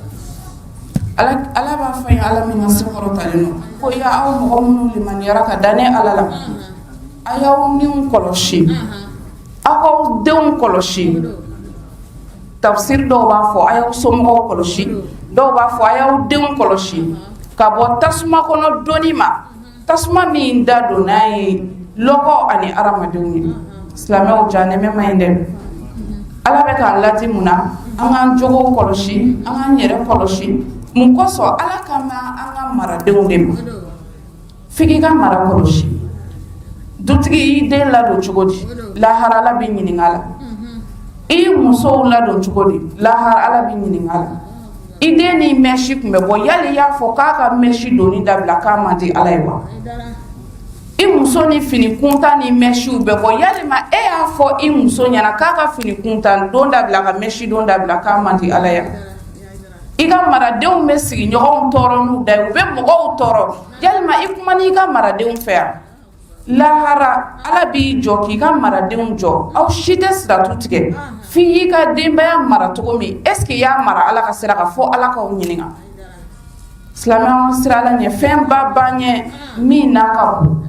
Ala, Ala b'a fɔ an ye, Ala min ka sekɔrɔtalen don, ko ya aw mɔgɔ minnu limaniyara ka da ne Ala la, a y'aw niw kɔlɔsi, aw k'aw denw kɔlɔsi. Tafsir dɔw b'a fɔ a y'aw somɔgɔw kɔlɔsi, dɔw b'a fɔ a y'aw denw kɔlɔsi ka bɔ tasuma kɔnɔ donni ma, tasuma min da don n'a ye lɔgɔ ani hadamadenw ye. Silamɛw, jahanɛmɛ ma ɲi dɛ. Ala bɛ k'an ladi mun na? An k'an jogow kɔlɔsi, an k'an yɛrɛ kɔlɔsi. Mun kosɔn? Ala kama an ka maradenw de ma. F'i k'i ka mara kɔlɔsi. Dutigi, y'i den ladon cogo di? Lahara, Ala b'i ɲininka la. I y'i musow ladon cogo di? Lahara Ala b'i ɲininka la. I den ni mèche tun bɛ bɔ, yali i y'a fɔ k'a ka mèche donni dabila, k'a man di Ala ye wa? I muso ni fini kuntan ni mèchew bɛ bɔ, yalima e y'a fɔ i muso ɲɛna k'a ka fini kuntan don dabila, ka mèche don dabila, k'a man di Ala ye? I ka maradenw bɛ sigiɲɔgɔnw tɔɔrɔ n'u da ye, u bɛ mɔgɔw tɔɔrɔ, yalima i kuma n'i ka maradenw fɛ yan? Lahara Ala b'i jɔ k'i ka maradenw jɔ, aw si tɛ siratu tigɛ f'i y'i ka denbaya mara cogo min. Est ce que i y'a mara Ala ka sira kan? Fo Ala k'aw ɲininka. Silamɛya sira la ɲɛ, fɛnba b'an ɲɛ min n'a ka bon,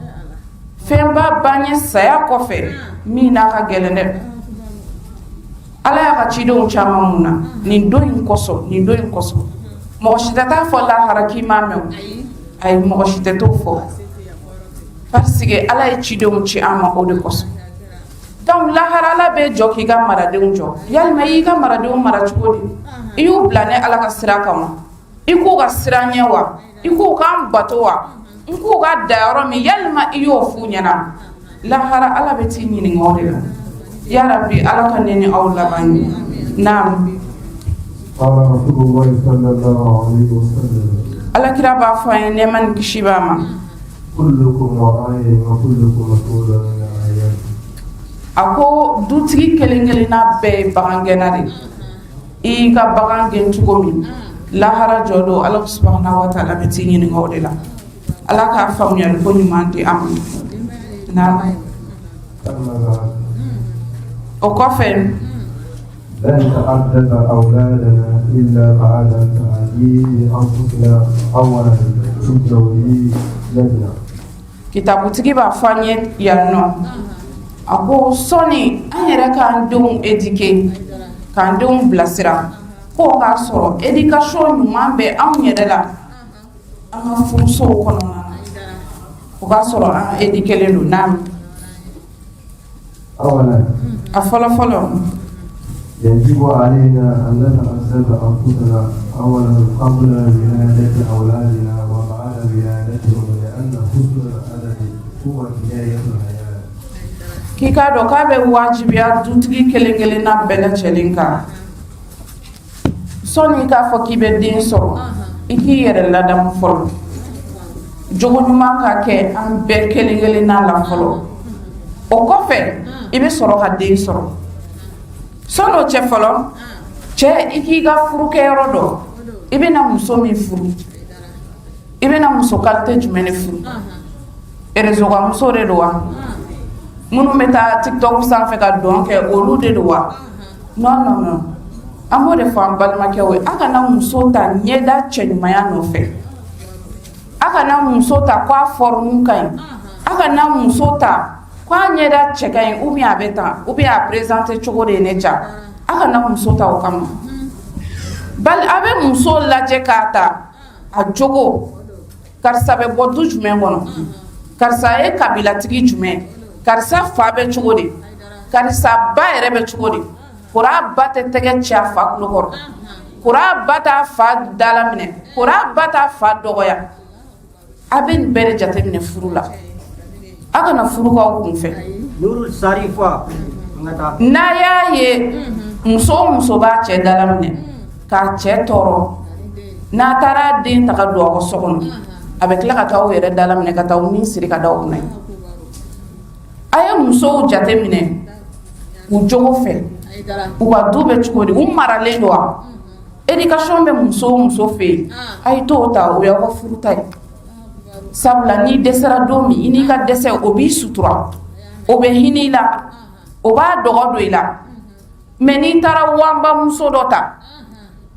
fɛnba b'an ɲɛ saya kɔfɛ min n'a ka gɛlɛn dɛ. Ala y'a ka cidenw caman mun na nin don in kosɔn, nin don in kosɔn. Mɔgɔ si tɛ taa fɔ lahara k'i m'a mɛn o. Ayi, mɔgɔ si tɛ t'o fɔ, parce que Ala ye cidenw ci an ma o de kosɔn. Donc lahara Ala bɛ jɔ k'i ka maradenw jɔ. Yalima i y'i ka maradenw mara cogo di? I y'u bila ne Ala ka sira kan wa? I k'u ka sira ɲɛ wa? I k'u k'an bato wa? N k'u ka da yɔrɔ min, yalima i y'o f'u ɲɛna? Lahara Ala bɛ t'i ɲininka o de la. Ya Rabbi, Ala ka ne ni aw laban ye. Naam. قال رسول الله صلى الله عليه وسلم Ala kira b'a fɔ an ye, nɛɛma ni kisi b'a ma. كلكم راع وكلكم مسؤول عن رعيته A ko dutigi kelen kelenna bɛɛ ye bagangɛnna de ye. I y'i ka bagan gɛn cogo min, lahara jɔ don, Ala subahana wa taala bɛ t'i ɲininka o de la. Ala k'a faamuyali ko ɲuman di an ma. Naam. أما بعد O kɔfɛ, لن نتأدب أولادنا إلا بعد تأديب أنفسنا أولا في زوجيتنا. Kitabutigi b'a fɔ an ye yan nɔ, a ko sɔni an yɛrɛ k'an denw éduquer, k'an denw bilasira, k'o k'a sɔrɔ éducation ɲuman bɛ anw yɛrɛ la an ka furusow kɔnɔna na, o k'a sɔrɔ an éduquer don. Naam. أولا A fɔlɔ fɔlɔ, يجب علينا أن نتأدب أنفسنا أولا قبل ولادة أولادنا وبعد ولادتهم، لأن حسن الأدب هو بداية الحياة. K'i k'a dɔn k'a bɛ wajibiya dutigi kelen kelenna bɛɛ lajɛlen kan, sɔnni i k'a fɔ k'i bɛ den sɔrɔ, i k'i yɛrɛ ladamu fɔlɔ, jogo ɲuman ka kɛ an bɛɛ kelen kelenna la fɔlɔ. O kɔfɛ, i bɛ sɔrɔ ka den sɔrɔ. Sɔnni o cɛ fɔlɔ, cɛ, i k'i ka furukɛyɔrɔ dɔn. I bɛna muso min furu, i bɛna muso qualité jumɛn de furu? Réseau ka muso de don wa? Minnu bɛ taa TikTok sanfɛ ka dɔn kɛ, olu de don wa? Non, non, non. An b'o de fɔ an balimakɛw ye: a kana muso ta ɲɛda cɛɲumanya nɔfɛ, a kana muso ta ko a forme ka ɲi, a kana muso ta ko a ɲɛda cɛ ka ɲi, ou bien a bɛ tan, ou bien a présenter cogo de ye ne ja. A kana muso ta o kama, bali a bɛ muso lajɛ k'a ta a jogo. Karisa bɛ bɔ du jumɛn kɔnɔ? Karisa ye kabilatigi jumɛn? Karisa fa bɛ cogo di? Karisa ba yɛrɛ bɛ cogo di? Kora ba tɛ tɛgɛ ci a fa tulo kɔrɔ, kora ba t'a fa dala minɛ, kora ba t'a fa dɔgɔya. A bɛ nin bɛɛ de jateminɛ furu la. A kana furu k'aw kun fɛ. Nuru Sarifa an ka taa. N'a y'a ye muso o muso b'a cɛ dala minɛ k'a cɛ tɔɔrɔ, n'a taara den ta ka don aw ka so kɔnɔ, a bɛ tila ka taa aw yɛrɛ dala minɛ, ka taa aw ni siri ka da aw kunna. A ye musow jate minɛ u jogo fɛ, u ka du bɛ cogo di, u maralen don wa? Éducation bɛ muso o muso fɛ yen, a ye t'o ta, o y'aw ka furu ta ye. Sabula n'i dɛsɛra don min, i n'i ka dɛsɛ, o b'i sutura, o bɛ hinɛ i la, o b'a dɔgɔ don i la. Mais n'i taara wanbamuso dɔ ta,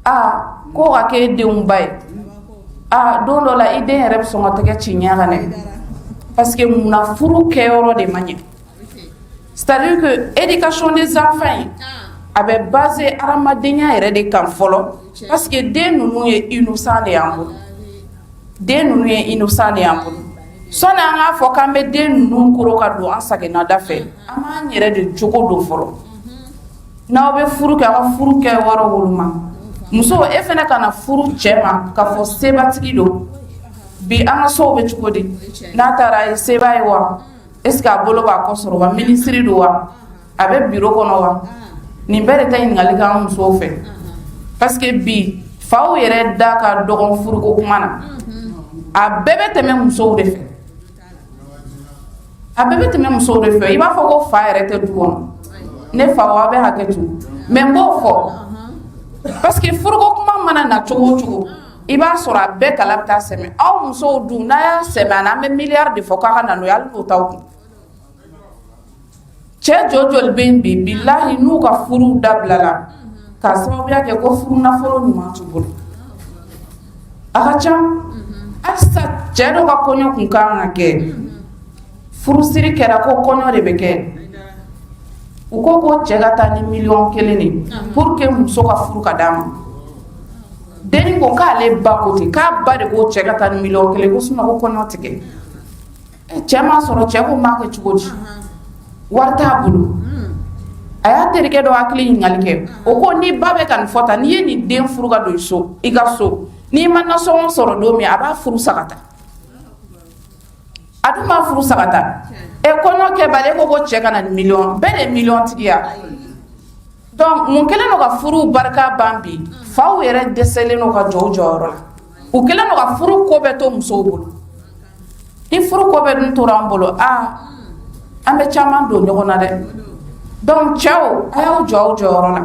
aa, k'o ka kɛ e denw ba ye, aa, don dɔ la i den yɛrɛ bɛ sɔn ka tɛgɛ ci ɲɛ kan dɛ. Parce que munna? Furu kɛyɔrɔ de ma ɲɛ. C'est à dire que éducation des enfants in, a bɛ basé adamadenya yɛrɛ de kan fɔlɔ, parce que den ninnu ye innocent de y'an bolo, den ninnu ye innocent de y'an bolo. Sɔnni an k'a fɔ k'an bɛ den ninnu koro ka don an saginada fɛ, an b'an yɛrɛ de jogo don fɔlɔ. N'aw bɛ furu kɛ, aw ka furu kɛ yɔrɔ woloma. Muso, e fana kana furu cɛ ma k'a fɔ sebatigi don. Bi an ka sow bɛ cogo di? N'a taara, a ye seba ye wa? Est ce que a bolo b'a kɔ sɔrɔ wa? Minisiri don wa? A bɛ biro kɔnɔ wa? Nin bɛɛ de tɛ ɲininkali kɛ an musow fɛ, parce que bi faw yɛrɛ da ka dɔgɔn furuko kuma na. A bɛɛ bɛ tɛmɛ musow de fɛ, a bɛɛ bɛ tɛmɛ musow de fɛ. I b'a fɔ ko fa yɛrɛ tɛ du kɔnɔ. Ne fa, aw bɛ hakɛ to, mais n b'o fɔ parce que furuko kuma mana na cogo o cogo, i b'a sɔrɔ a bɛɛ kala bɛ taa sɛmɛ aw musow dun. N'a y'a sɛmɛ a na, an bɛ miliyari de fɔ k'a ka na n'o ye, hali n'o t'aw kun. Cɛ jɔ joli bɛ yen bi, bilahi, n'u ka furu dabilala k'a sababuya kɛ ko furu nafolo ɲuman t'u bolo? A ka ca. Halisa cɛ dɔ ka kɔɲɔ kun kan ka kɛ, furusiri kɛra ko kɔɲɔ de bɛ kɛ. U ko ko cɛ ka taa ni miliyɔn 1 de pour que muso ka furu ka d'a ma. Denni ko k'ale ba ko ten, k'a ba de ko cɛ ka taa ni miliyɔn 1, ko sinon ko kɔɲɔ tɛ kɛ. Cɛ m'a sɔrɔ. Cɛ ko m'a kɛ cogo di? Wari t'a bolo. A y'a terikɛ dɔ hakili ɲininkali kɛ. O ko ni ba bɛ ka nin fɔ tan, n'i ye nin den furu ka don i so, i ka so, n'i ma nasɔngɔ sɔrɔ don min, a b'a furu sa ka taa. A dun b'a furu sa ka taa. Ɛ, kɔɲɔ kɛbali, e ko ko cɛ ka na ni miliyɔn bɛɛ de ye miliyɔn tigiya. Donc mun kɛlen don ka furu barika ban bi? Faw yɛrɛ dɛsɛlen don ka jɔ u jɔyɔrɔ la. U kɛlen don ka furu ko bɛɛ to musow bolo. Ni furu ko bɛɛ dun tora an bolo, aa, an bɛ caman don ɲɔgɔn na dɛ. Donc cɛw, a y'aw jɔ aw jɔyɔrɔ la.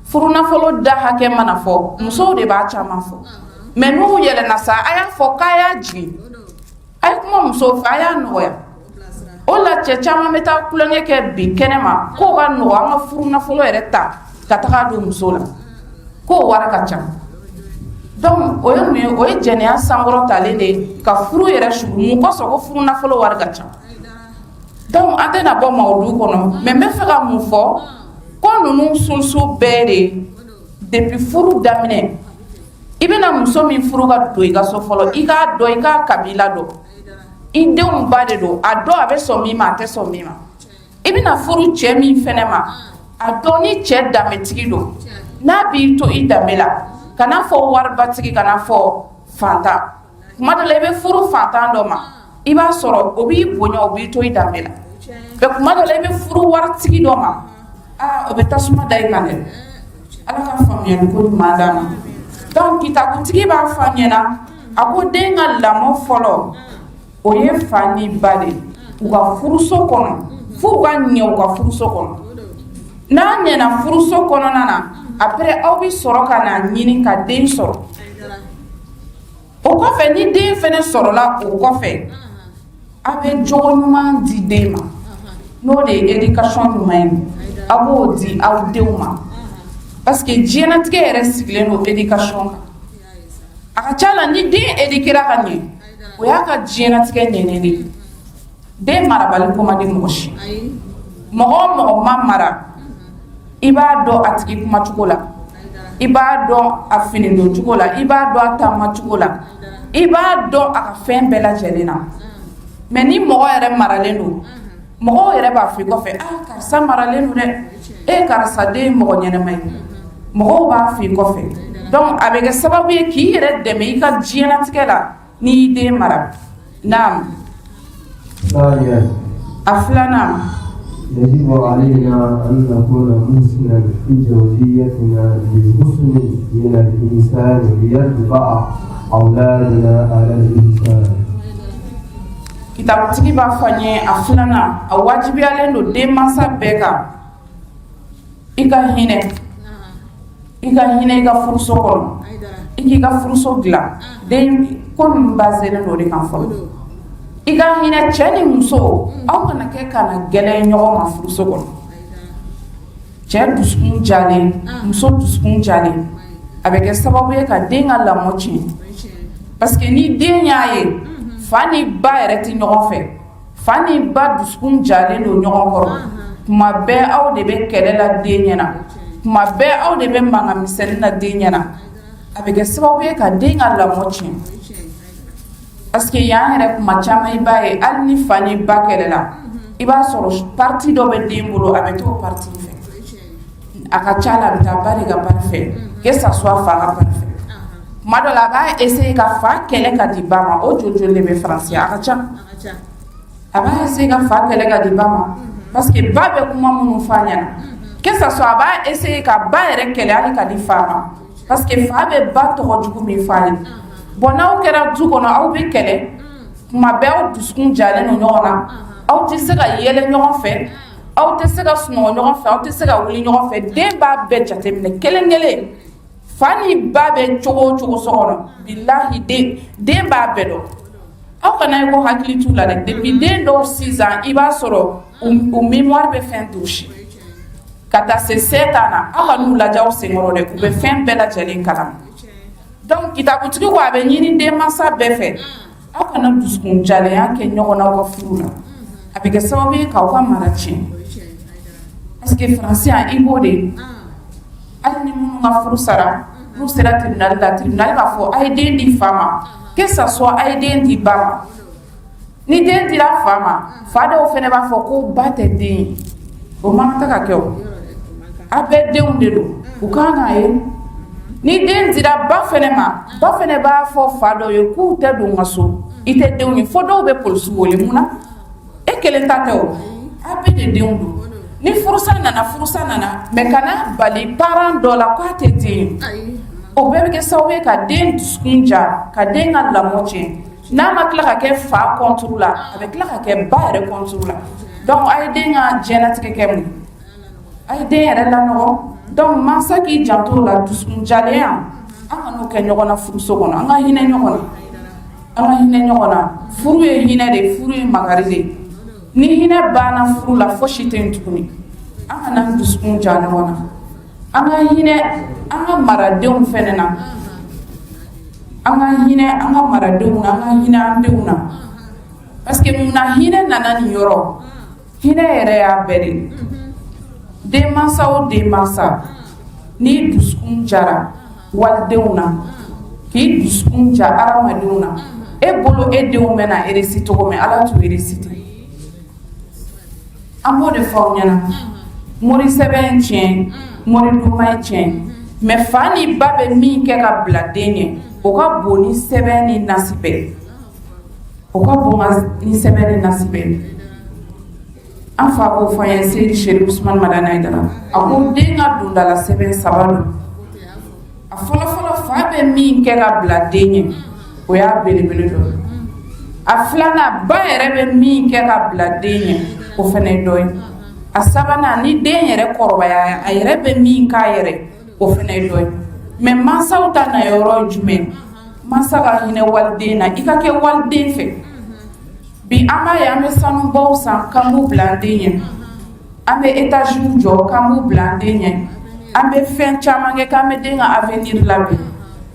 Furu nafolo da hakɛ mana fɔ, musow de b'a caman fɔ, mais n'u yɛlɛnna sa, a y'a fɔ k'a y'a jigin. A ye kuma musow fɛ, a y'a nɔgɔya. O la, cɛ caman bɛ taa tulonkɛ kɛ bi kɛnɛ ma k'o ka nɔgɔ, an ka furu nafolo yɛrɛ ta ka taga don muso la, k'o wari ka ca. Donc o ye mun ye? O ye jɛnɛya sankɔrɔ talen de ye ka furu yɛrɛ su. Mun kosɔn? Ko furu nafolo wari ka ca. Donc an tɛna bɔ mawulu kɔnɔ, mais n bɛ fɛ ka mun fɔ? Ko ninnu sunsun bɛɛ de, depuis furu daminɛ, i bɛna muso min furu ka don i ka so fɔlɔ, i k'a dɔn, i k'a kabila dɔn, i denw ba de don, a dɔn a bɛ sɔn min ma, a tɛ sɔn min ma. I bɛna furu cɛ min fɛnɛ ma, a dɔn ni cɛ danbetigi don, n'a b'i to i danbe la. Kana fɔ waribatigi, kana fɔ fantan. Kuma dɔ la, i bɛ furu fantan dɔ ma, i b'a sɔrɔ o b'i bonya, o b'i to i danbe la. Mais kuma dɔ la, i bɛ furu waritigi dɔ ma, aa, o bɛ tasuma da i kan dɛ. Ala ka faamuyali ko ɲuman d'an ma. Donc kitabutigi b'a fɔ an ɲɛna, a ko den ka lamɔ fɔlɔ, o ye fa ni ba de ye u ka furuso kɔnɔ, f'u ka ɲɛ u ka furuso kɔnɔ. N'a ɲɛna furuso kɔnɔna na, après aw bɛ sɔrɔ ka na ɲini ka den sɔrɔ. O kɔfɛ, ni den fɛnɛ sɔrɔla, o kɔfɛ a bɛ jogo ɲuman di den ma, n'o de ye éducation ɲuman ye, a b'o di aw denw ma, parce que diɲɛnatigɛ yɛrɛ sigilen don éducation kan. A ka ca la, ni den éduquera ka ɲɛ, o y'a ka diɲɛnatigɛ ɲɛnen de ye. Den marabali ko man di mɔgɔ si. Mɔgɔ o mɔgɔ ma mara, i b'a dɔn a tigi kumacogo la, i b'a dɔn a fini don cogo la, i b'a dɔn a taamacogo la, i b'a dɔn a ka fɛn bɛɛ lajɛlen na. Mais ni mɔgɔ yɛrɛ maralen don, mɔgɔw yɛrɛ b'a fɔ i kɔfɛ: "Ah, karisa maralen don dɛ, e karisa den ye mɔgɔ ɲɛnɛma ye." Mɔgɔw b'a fɔ i kɔfɛ. Donc a bɛ kɛ sababu ye k'i yɛrɛ dɛmɛ i ka diɲɛnatigɛ la n'i y'i den mara. Naam. ثانيا A filanan. يجب علينا أن نكون محسنا في زوجيتنا بحسن من الإحسان ليطبع أولادنا على الإحسان. Kitabutigi b'a fɔ an ye, a filanan, a wajibiyalen don denmansa bɛɛ kan, i ka hinɛ, i ka hinɛ i ka furuso kɔnɔ, i k'i ka furuso dilan. Den ko ninnu baselen don o de kan fɔlɔ. I ka hinɛ, cɛ ni muso, aw kana kɛ ka na gɛlɛn ɲɔgɔn ma furuso kɔnɔ. Cɛ dusukun jalen, muso dusukun jalen, a bɛ kɛ sababu ye ka den ka lamɔ tiɲɛ, parce que ni den y'a ye fa ni ba yɛrɛ tɛ ɲɔgɔn fɛ, fa ni ba dusukun jalen don ɲɔgɔn kɔrɔ, tuma bɛɛ aw de bɛ kɛlɛ la den ɲɛna, tuma bɛɛ aw de bɛ mankan misɛnnin na den ɲɛna, a bɛ kɛ sababu ye ka den ka lamɔ tiɲɛ. Parce que yan yɛrɛ, kuma caman i b'a ye, hali ni fa ni ba kɛlɛla, i b'a sɔrɔ parti dɔ bɛ den bolo, a bɛ t'o parti fɛ. A ka ca la, a bɛ taa ba de ka parti fɛ que ça soit fa ka parti fɛ. Kuma dɔ la, a b'a essayer ka fa kɛlɛ ka di ba ma. O joli joli de bɛ faransi? A ka ca. A b'a essayer ka fa kɛlɛ ka di ba ma, parce que ba bɛ kuma minnu f'a ɲɛna. Que ça soit a b'a essayer ka ba yɛrɛ kɛlɛ hali ka di fa ma, parce que fa bɛ ba tɔgɔ jugu min f'a ye. Bon, n'aw kɛra du kɔnɔ, aw bɛ kɛlɛ tuma bɛɛ, aw dusukun jalen don ɲɔgɔn na, aw tɛ se ka yɛlɛ ɲɔgɔn fɛ, aw tɛ se ka sunɔgɔ ɲɔgɔn fɛ, aw tɛ se ka wuli ɲɔgɔn fɛ. Den b'a bɛɛ jateminɛ kelen kelen. Fa ni ba bɛ cogo o cogo so kɔnɔ, bilahi, den b'a bɛɛ dɔn. Aw kana ye ko hakili t'u la dɛ. Depuis den dɔw 6 ans, i b'a sɔrɔ u mémoire bɛ fɛn touché ka taa se 7 ans na. Aw ka n'u lajɛ aw senkɔrɔ dɛ, u bɛ fɛn bɛɛ lajɛlen kalama. Donc kitabutigi ko a bɛ ɲini denmansa bɛɛ fɛ, aw kana dusukun jalenya kɛ ɲɔgɔn na aw ka furu la. A bɛ kɛ sababu ye k'aw ka mara tiɲɛ, parce que faransi yan, i b'o de, hali ni minnu ka furu sara, n'u sera tribunal la, tribunal b'a fɔ a ye den di fa ma, que ça soit a ye den di ba ma. Ni den dira fa ma, fa dɔw fana b'a fɔ ko ba tɛ den ye. O man kan ka kɛ. O a bɛɛ denw de don, u kan k'a ye. Ni den dira ba fɛnɛ ma, ba fɛnɛ b'a fɔ fa dɔw ye k'u tɛ don n ka so, i tɛ denw ye. Fo dɔw bɛ polisiw wele. Mun na? E kelen ta tɛ, o a bɛɛ de denw don. Ni furusa nana, furusa nana, mais kana bali parent dɔ la k'a tɛ den ye. O bɛɛ bɛ kɛ sababu ye ka den dusukun ja, ka den ka lamɔ tiɲɛ. N'a ma tila ka kɛ fa contre la, a bɛ tila ka kɛ ba yɛrɛ contre la. Donc a ye den ka diɲɛlatigɛ kɛ mun? A ye den yɛrɛ lanɔgɔ. Donc mansa k'i janto o la. Dusukun jalenya, an ka n'o kɛ ɲɔgɔn na furuso kɔnɔ. An ka hinɛ ɲɔgɔn na, an ka hinɛ ɲɔgɔn na. Furu ye hinɛ de ye, furu ye makari de ye. Ni hinɛ banna furu la, fosi tɛ yen tuguni. An kana an dusukun ja ɲɔgɔn na, an ka hinɛ an ka maradenw fɛnɛ na, an ka hinɛ an ka maradenw na, an ka hinɛ an denw na. Parce que munna hinɛ nana nin yɔrɔ? Hinɛ yɛrɛ y'a bɛɛ de ye. Denmansa o denmansa, n'i dusukun jara walidenw na, k'i dusukun ja hadamadenw na, e bolo e denw bɛna réussir cogo min, Ala t'u réussir ten. An b'o de fɔ aw ɲɛna. Mori sɛbɛn ye tiɲɛ, mori duman ye tiɲɛ, mais fa ni ba bɛ min kɛ ka bila den ɲɛ, o ka bon ni sɛbɛn ni nasi bɛɛ, o ka bon ni sɛbɛn ni nasi bɛɛ. An fa b'o fɔ an ye, Seyidi Sherif Usumani Madani Hayidara. A ko den ka dondala sɛbɛn saba don. A fɔlɔfɔlɔ, fa bɛ min kɛ ka bila den ɲɛ, o y'a belebele dɔ ye. A filanan, ba yɛrɛ bɛ min kɛ ka bila den ɲɛ, o fana ye dɔ ye. A sabanan, ni den yɛrɛ kɔrɔbaya, a yɛrɛ bɛ min k'a yɛrɛ, o fana ye dɔ ye. Mais mansaw ta na yɔrɔ ye jumɛn? Mansa ka hinɛ waliden na, i ka kɛ waliden fɛ. Bi an b'a ye, an bɛ sanubaw san k'an b'u bila an den ɲɛ, an bɛ étagew jɔ k'an b'u bila an den ɲɛ, an bɛ fɛn caman kɛ k'an bɛ den ka avenir labɛn.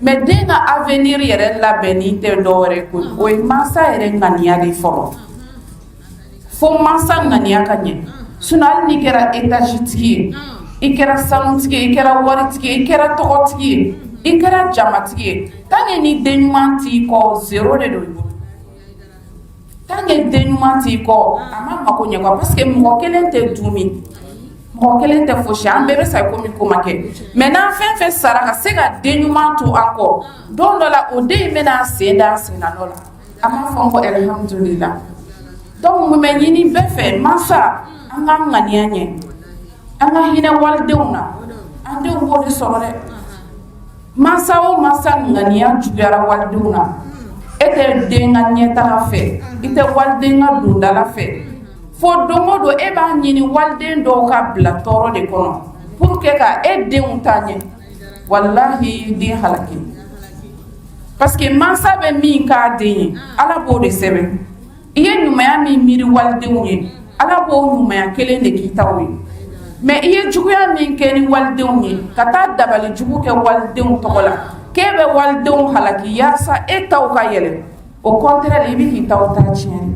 Mais den ka avenir yɛrɛ labɛnni tɛ dɔwɛrɛ ko, o ye mansa yɛrɛ ŋaniya de fɔlɔ. Fo mansa ŋaniya ka ɲɛ. Sinon hali n'i kɛra étage tigi ye, i kɛra sanutigi ye, i kɛra waritigi ye, i kɛra tɔgɔtigi ye, i kɛra jamatigi ye, tant que ni den ɲuman t'i kɔ, zéro de don i bolo. Tant que den ɲuman t'i kɔ, a ma mako ɲɛ quoi, parce que mɔgɔ kelen tɛ du min, mɔgɔ kelen tɛ fosi. An bɛɛ bɛ sa komi ko ma kɛ. Mais n'an fɛn fɛn sara ka se ka den ɲuman to an kɔ, don dɔ la o den in bɛna sen da sen na nɔ la, a b'a fɔ ko alhamdulillah. Donc mun bɛ ɲini bɛɛ fɛ? Mansa, an k'an ŋaniya ɲɛ, an ka hinɛ walidenw na. An denw b'o de sɔrɔ dɛ. Mansa o mansa ŋaniya juguyara walidenw na, e tɛ den ka ɲɛtaga fɛ, i tɛ waliden ka dondala fɛ. Fo don o don e b'a ɲini waliden dɔw ka bila tɔɔrɔ de kɔnɔ pour que ka e denw ta ɲɛ, walahi, den halaki. Parce que mansa bɛ min k'a den ye, Ala b'o de sɛbɛn. I ye ɲumanya min miiri walidenw ye, Ala b'o ɲumanya kelen de k'i taw ye. Mais i ye juguya min kɛ ni walidenw ye, ka taa dabali jugu kɛ walidenw tɔgɔ la, k'e bɛ walidenw halaki yaasa e taw ka yɛlɛ, au contraire, i bɛ k'i taw ta tiɲɛ.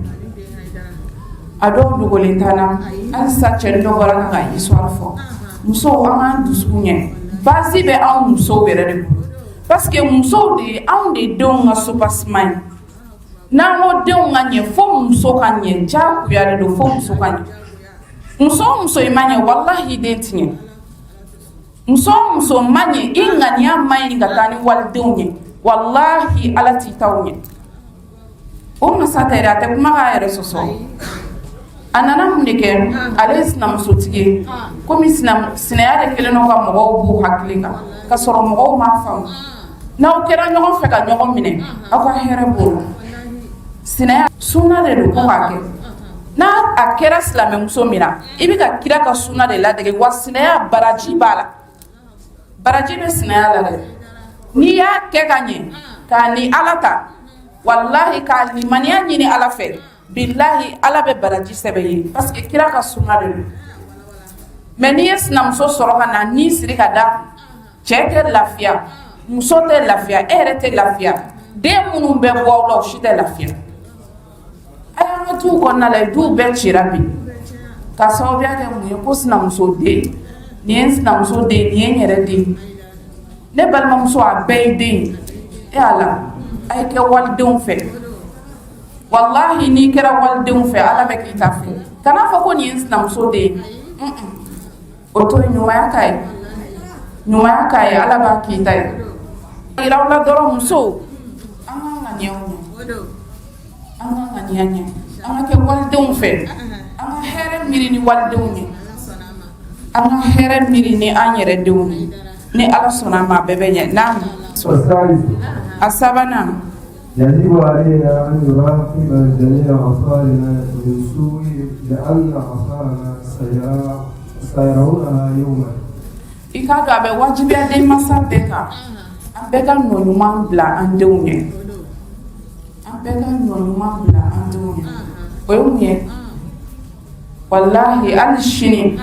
A dɔw dogolen t'an na halisa. Cɛnin dɔ bɔra ka histoire fɔ. Musow, an k'an dusukun ɲɛ. Base bɛ anw musow yɛrɛ de bolo, parce que musow de, anw de denw ka soubassement ye. N'an ko denw ka ɲɛ, fo muso ka ɲɛ. Diyagoya de don, fo muso ka ɲɛ. Muso o muso i ma ɲɛ, walahi, den ti ɲɛ. Muso o muso ma ɲɛ, i ŋaniya ma ɲi ka taa ni walidenw ye, walahi, Ala t'i taw ɲɛ. O masa tɛ dɛ, a tɛ kuma k'a yɛrɛ sɔsɔ. A nana mun de kɛ? Ale ye sinamusotigi ye. Komi sinaya de kɛlen don ka mɔgɔw b'u hakili kan ka sɔrɔ mɔgɔw m'a faamu. N'aw kɛra ɲɔgɔn fɛ ka ɲɔgɔn minɛ, aw ka hɛrɛ b'o la. Sinaya suna de don ko k'a kɛ. N'a a kɛra silamɛmuso min na, i bɛ ka kira ka suna de ladege. Wa sinaya baraji b'a la, baraji bɛ sinaya la dɛ. N'i y'a kɛ ka ɲɛ k'a ni Ala ta, walahi, k'a limaniya ɲini Ala fɛ, bilahi, Ala bɛ baraji sɛbɛn ye, parce que kira ka suna de don. Mais n'i ye sinamuso sɔrɔ ka na ni siri ka da, cɛ tɛ lafiya, muso tɛ lafiya, e yɛrɛ tɛ lafiya, den minnu bɛ bɔ aw la, o si tɛ lafiya. A y'an ka duw kɔnɔna la, duw bɛɛ cira bi ka sababuya kɛ mun ye? Ko sinamuso den nin ye, n sinamuso den nin ye, n yɛrɛ den. Ne balimamuso, a bɛɛ ye den ye. E Ala, a ye kɛ walidenw fɛ. Walahi, n'i kɛra walidenw fɛ, Ala bɛ k'i ta fɛ. Kana fɔ ko nin ye n sinamuso den ye. O to yen, ɲumanya k'a ye, ɲumanya k'a ye, Ala b'a k'i ta ye. Yira aw la dɔrɔn, musow, an ka ŋaniyaw ɲɛ, an ka ŋaniya ɲɛ, an ka kɛ walidenw fɛ, an ka hɛrɛ miiri ni walidenw ye, an ka hɛrɛ miiri ni an yɛrɛ denw ye. Ni Ala sɔnna a ma, a bɛɛ bɛ ɲɛ. Naam, a sabanan. يجب علينا أن نراقب جميع أطفالنا من سوء لأن أطفالنا سيرونها يوما. I k'a dɔn, a bɛ wajibiya denmansa bɛɛ kan, an bɛɛ ka nɔ ɲuman bila an denw ɲɛ, an bɛɛ ka nɔ ɲuman bila an denw ɲɛ. O ye mun ye? Walahi, hali sini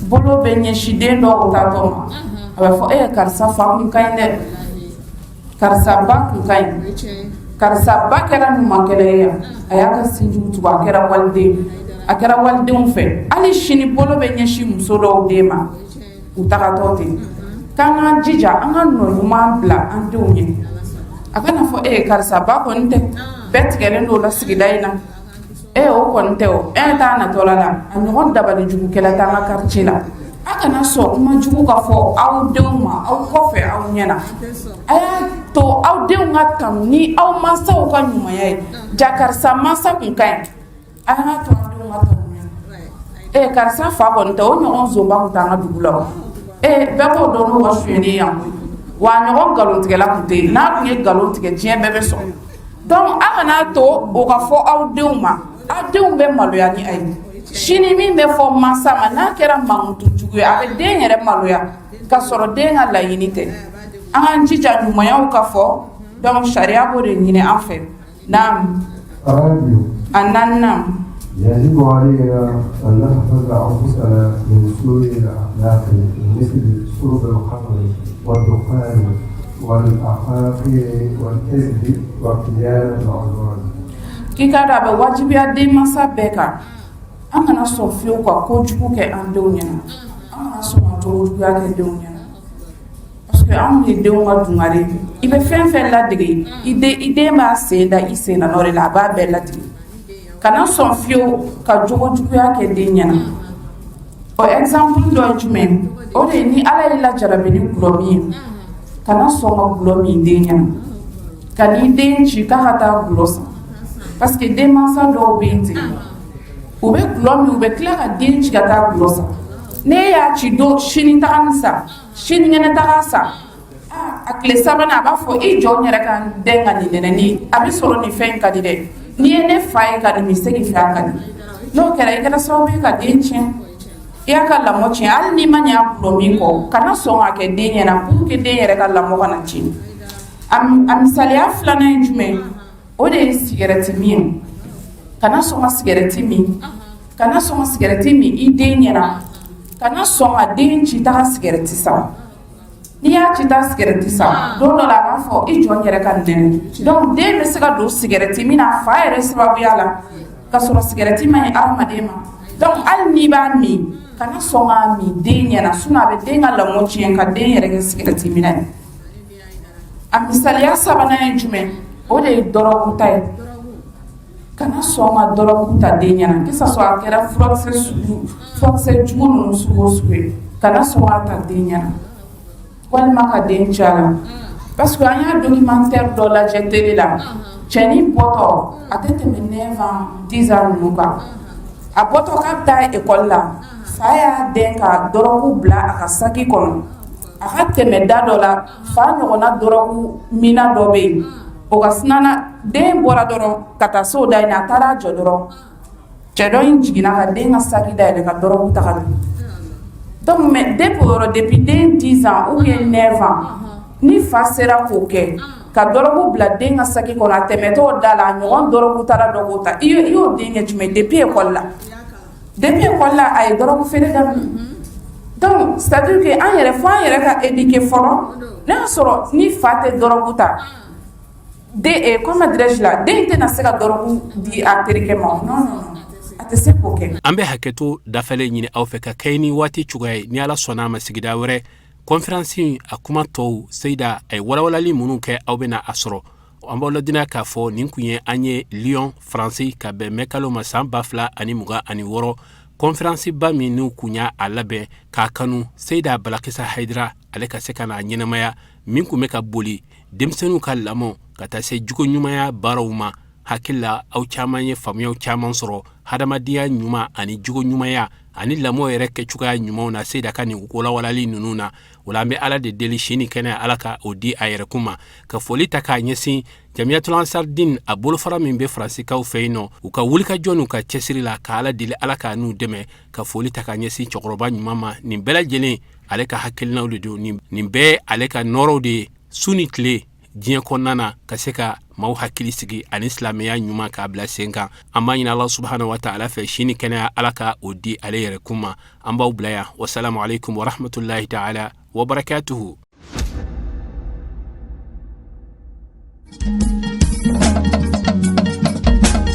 bolo bɛ ɲɛsin den dɔw taatɔ ma, a bɛ fɔ: e ye karisa fa kun ka ɲi dɛ, karisa ba kun ka ɲi, karisa ba kɛra ɲumankɛla ye yan, a y'a ka sinjiw tugu, a kɛra waliden, a kɛra walidenw fɛ. Hali sini bolo bɛ ɲɛsin muso dɔw den ma, u tagatɔ ten. K'an k'an jija, an ka nɔ ɲuman bila an denw ye. A kana fɔ: e ye karisa ba kɔni tɛ, bɛɛ tigɛlen don o la sigida in na. E o kɔni tɛ, o e t'a natɔla la, a ɲɔgɔn dabali jugukɛla t'an ka quartier la. A kana sɔn kuma jugu ka fɔ aw denw ma aw kɔfɛ aw ɲɛna. A y'a to aw denw ka tanu ni aw mansaw ka ɲumanya ye. Ja karisa mansa kun ka ɲi. A y'a to aw denw ka tanu. E karisa fa kɔni tɛ, o ɲɔgɔn zonba kun t'an ka dugu la. O e bɛɛ b'o dɔn n'o ka sonyɛni yan koyi. Wa a ɲɔgɔn nkalontigɛla kun tɛ yen. N'a tun ye nkalon tigɛ, diɲɛ bɛɛ bɛ sɔn. Donc a kana to o ka fɔ aw denw ma. Aw denw bɛ maloya ni a ye. Sini min bɛ fɔ mansa ma, n'a kɛra mankutu jugu ye, a bɛ den yɛrɛ maloya ka sɔrɔ den ka laɲini tɛ. An k'an jija ɲumanyaw ka fɔ. Donc sariya b'o de ɲini an fɛ. Naam, a naaninan. يجب علينا أن نحفظ أنفسنا من سوء الأخلاق مثل شرب الخمر والدخان والعقاقير والكذب وخيانة الأزواج. K'i k'a dɔn, a bɛ wajibiya denmansa bɛɛ kan, an kana sɔn fiyewu ka kojugu kɛ an denw ɲɛna, an kana sɔn ka jogojuguya kɛ denw ɲɛna, parce que anw ye denw ka dungare ye. I bɛ fɛn fɛn ladege i den, i den b'a sen da i sen na nɔ de la, a b'a bɛɛ ladege. Kana sɔn fiyewu ka jogojuguya kɛ den ɲɛna. O exemple dɔ ye jumɛn? O de ye ni Ala ye lajarabi ni gulɔ min ye, kana sɔn ka gulɔ min den ɲɛna, ka n'i den ci k'a ka taa gulɔ san, parce que denmansa dɔw bɛ yen ten, u bɛ gulɔ min, u bɛ tila ka den ci ka taa gulɔ san. N'e y'a ci don, sini taga ni san, sinikɛnɛ taga san, a tile sabanan a b'a fɔ: i jɔ n yɛrɛ ka n dɛn ka nin nɛnɛ ni a bɛ sɔrɔ nin fɛn in ka di dɛ. N'i ye ne fa ye ka nin min, segin fɛ a ka di. N'o kɛra, i kɛra sababu ye ka den tiɲɛ, i y'a ka lamɔ tiɲɛ. Hali n'i ma ɲɛ a gulɔ min kɔ, kana sɔn ka kɛ den ɲɛna pour que den yɛrɛ ka lamɔ kana tiɲɛ. A misaliya filanan ye jumɛn? O de ye sigɛrɛti min ye. Kana sɔn ka sigɛrɛti min, kana sɔn ka sigɛrɛti min i den ɲɛna, kana sɔn ka den ci taga sigɛrɛti san. N'i y'a ci taa sigɛrɛti san, don dɔ la a b'a fɔ: i jɔ n yɛrɛ ka nɛnɛ. Donc den bɛ se ka don sigɛrɛti min na fa yɛrɛ sababuya la, ka sɔrɔ sigɛrɛti man ɲi hadamaden ma. Donc hali n'i b'a min, kana sɔn k'a min den ɲɛna, sinon a bɛ den ka lamɔ tiɲɛ, ka den yɛrɛ kɛ sigɛrɛti minna ye. A misaliya sabanan ye jumɛn? O de ye dɔrɔgu ta ye. Kana sɔn ka dɔrɔgu ta den ɲɛna, que ça soit a kɛra furakisɛ sugu, furakisɛ jugu ninnu sugu o sugu ye, kana sɔn k'a ta den ɲɛna walima ka den ci a la. Parce que an y'a documentaire dɔ lajɛ télé la, cɛnin bɔtɔ, a tɛ tɛmɛ 9 ans, 10 ans ninnu kan. A bɔtɔ k'a bɛ taa ekɔli la, fa y'a dɛn ka dɔrɔgu bila a ka saki kɔnɔ. A ka tɛmɛ da dɔ la, fa ɲɔgɔnna dɔrɔgu minna dɔ bɛ yen, o ka sinana. Den bɔra dɔrɔn ka taa so da in na, a taara a jɔ dɔrɔn, cɛ dɔ in jiginna ka den ka saki dayɛlɛ ka dɔrɔgu ta ka don. Donc mais depuis o yɔrɔ, depuis den 10 ans ou bien 9 ans, ni fa sera k'o kɛ ka dɔrɔgu bila den ka saki kɔnɔ, a tɛmɛtɔ da la, a ɲɔgɔn dɔrɔgu taara dɔ k'o ta, i y'o den kɛ jumɛn? Depuis école la, depuis école la, a ye dɔrɔgu feere daminɛ. Donc c'est à dire que an yɛrɛ, fo an yɛrɛ ka éduquer fɔlɔ. N'a y'a sɔrɔ ni fa tɛ dɔrɔgu ta, den comment dirais-je la, den tɛna se ka dɔrɔgu di a terikɛ ma. Non, non, non, a tɛ se k'o kɛ. An bɛ hakɛto dafalen ɲini aw fɛ ka kɛɲɛ ni waati cogoya ye. Ni Ala sɔnna a ma, sigida wɛrɛ conférence a kuma tɔw, Seyida a ye walawalali minnu kɛ, aw bɛna a sɔrɔ. An b'aw ladɔnniya k'a fɔ nin kun ye an ye Lyon, Faransi, ka bɛn mɛ kalo ma san 2026, conférence ba min n'u kun y'a a labɛn k'a kanu Seyida Balakisa Hayidara ale ka se ka n'a ɲɛnamaya, min kun bɛ ka boli denmisɛnninw ka lamɔ ka taa se jogo ɲumanya baaraw ma. Hakili la, aw caman ye faamuyaw caman sɔrɔ hadamadenya ɲuman ani jogo ɲumanya ani lamɔ yɛrɛ kɛcogoya ɲumanw na Seyida ka nin walawalali ninnu na. O la, an bɛ Ala de deli, si ni kɛnɛ, Ala ka o di a yɛrɛkun ma. Ka foli ta k'a ɲɛsin Jamiyatul Ansardin, a bolofara min bɛ Faransikaw fɛ yen nɔ, u ka wulikajɔ n'u ka cɛsiri la, ka Ala deli, Ala k'a n'u dɛmɛ. Ka foli ta k'a ɲɛsin cɛkɔrɔba ɲuman ma. Nin bɛɛ lajɛlen ale ka hakilinaw de don, nin bɛɛ ale ka nɔrɔw de ye su ni tile diɲɛ kɔnɔna na, ka se ka maaw hakili sigi ani silamɛya ɲuman k'a bila sen kan. An b'a ɲini Ala subahana wa taala fɛ, si ni kɛnɛya, Ala ka o di ale yɛrɛ kun ma. An b'aw bila yan. Wasalamu alaikum warahmatullahi taala wabarakatuhu.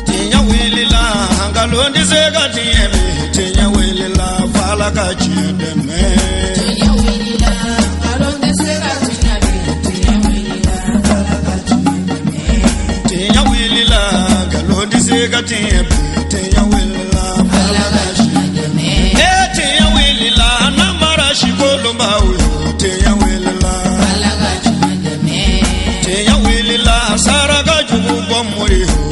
Tiɲɛ wulila, nkalon tɛ se ka tiɲɛ bi. Tiɲɛ wulila, f'Ala ka tiɲɛ dɛmɛ. Tiɲɛ wulila, nkalon tɛ se ka tiɲɛ bi. Tiɲɛ wulila, Ala ka tiɲɛ dɛmɛ. Tiɲɛ wulila, nkalon tɛ se ka tiɲɛ bi. Tiɲɛ wulila, Ala ka tiɲɛ dɛmɛ. E tiɲɛ wulila, namara sikolonbaw yo. Tiɲɛ wulila, Ala ka tiɲɛ dɛmɛ. Tiɲɛ wulila, saraka jugu bɔ mori yo.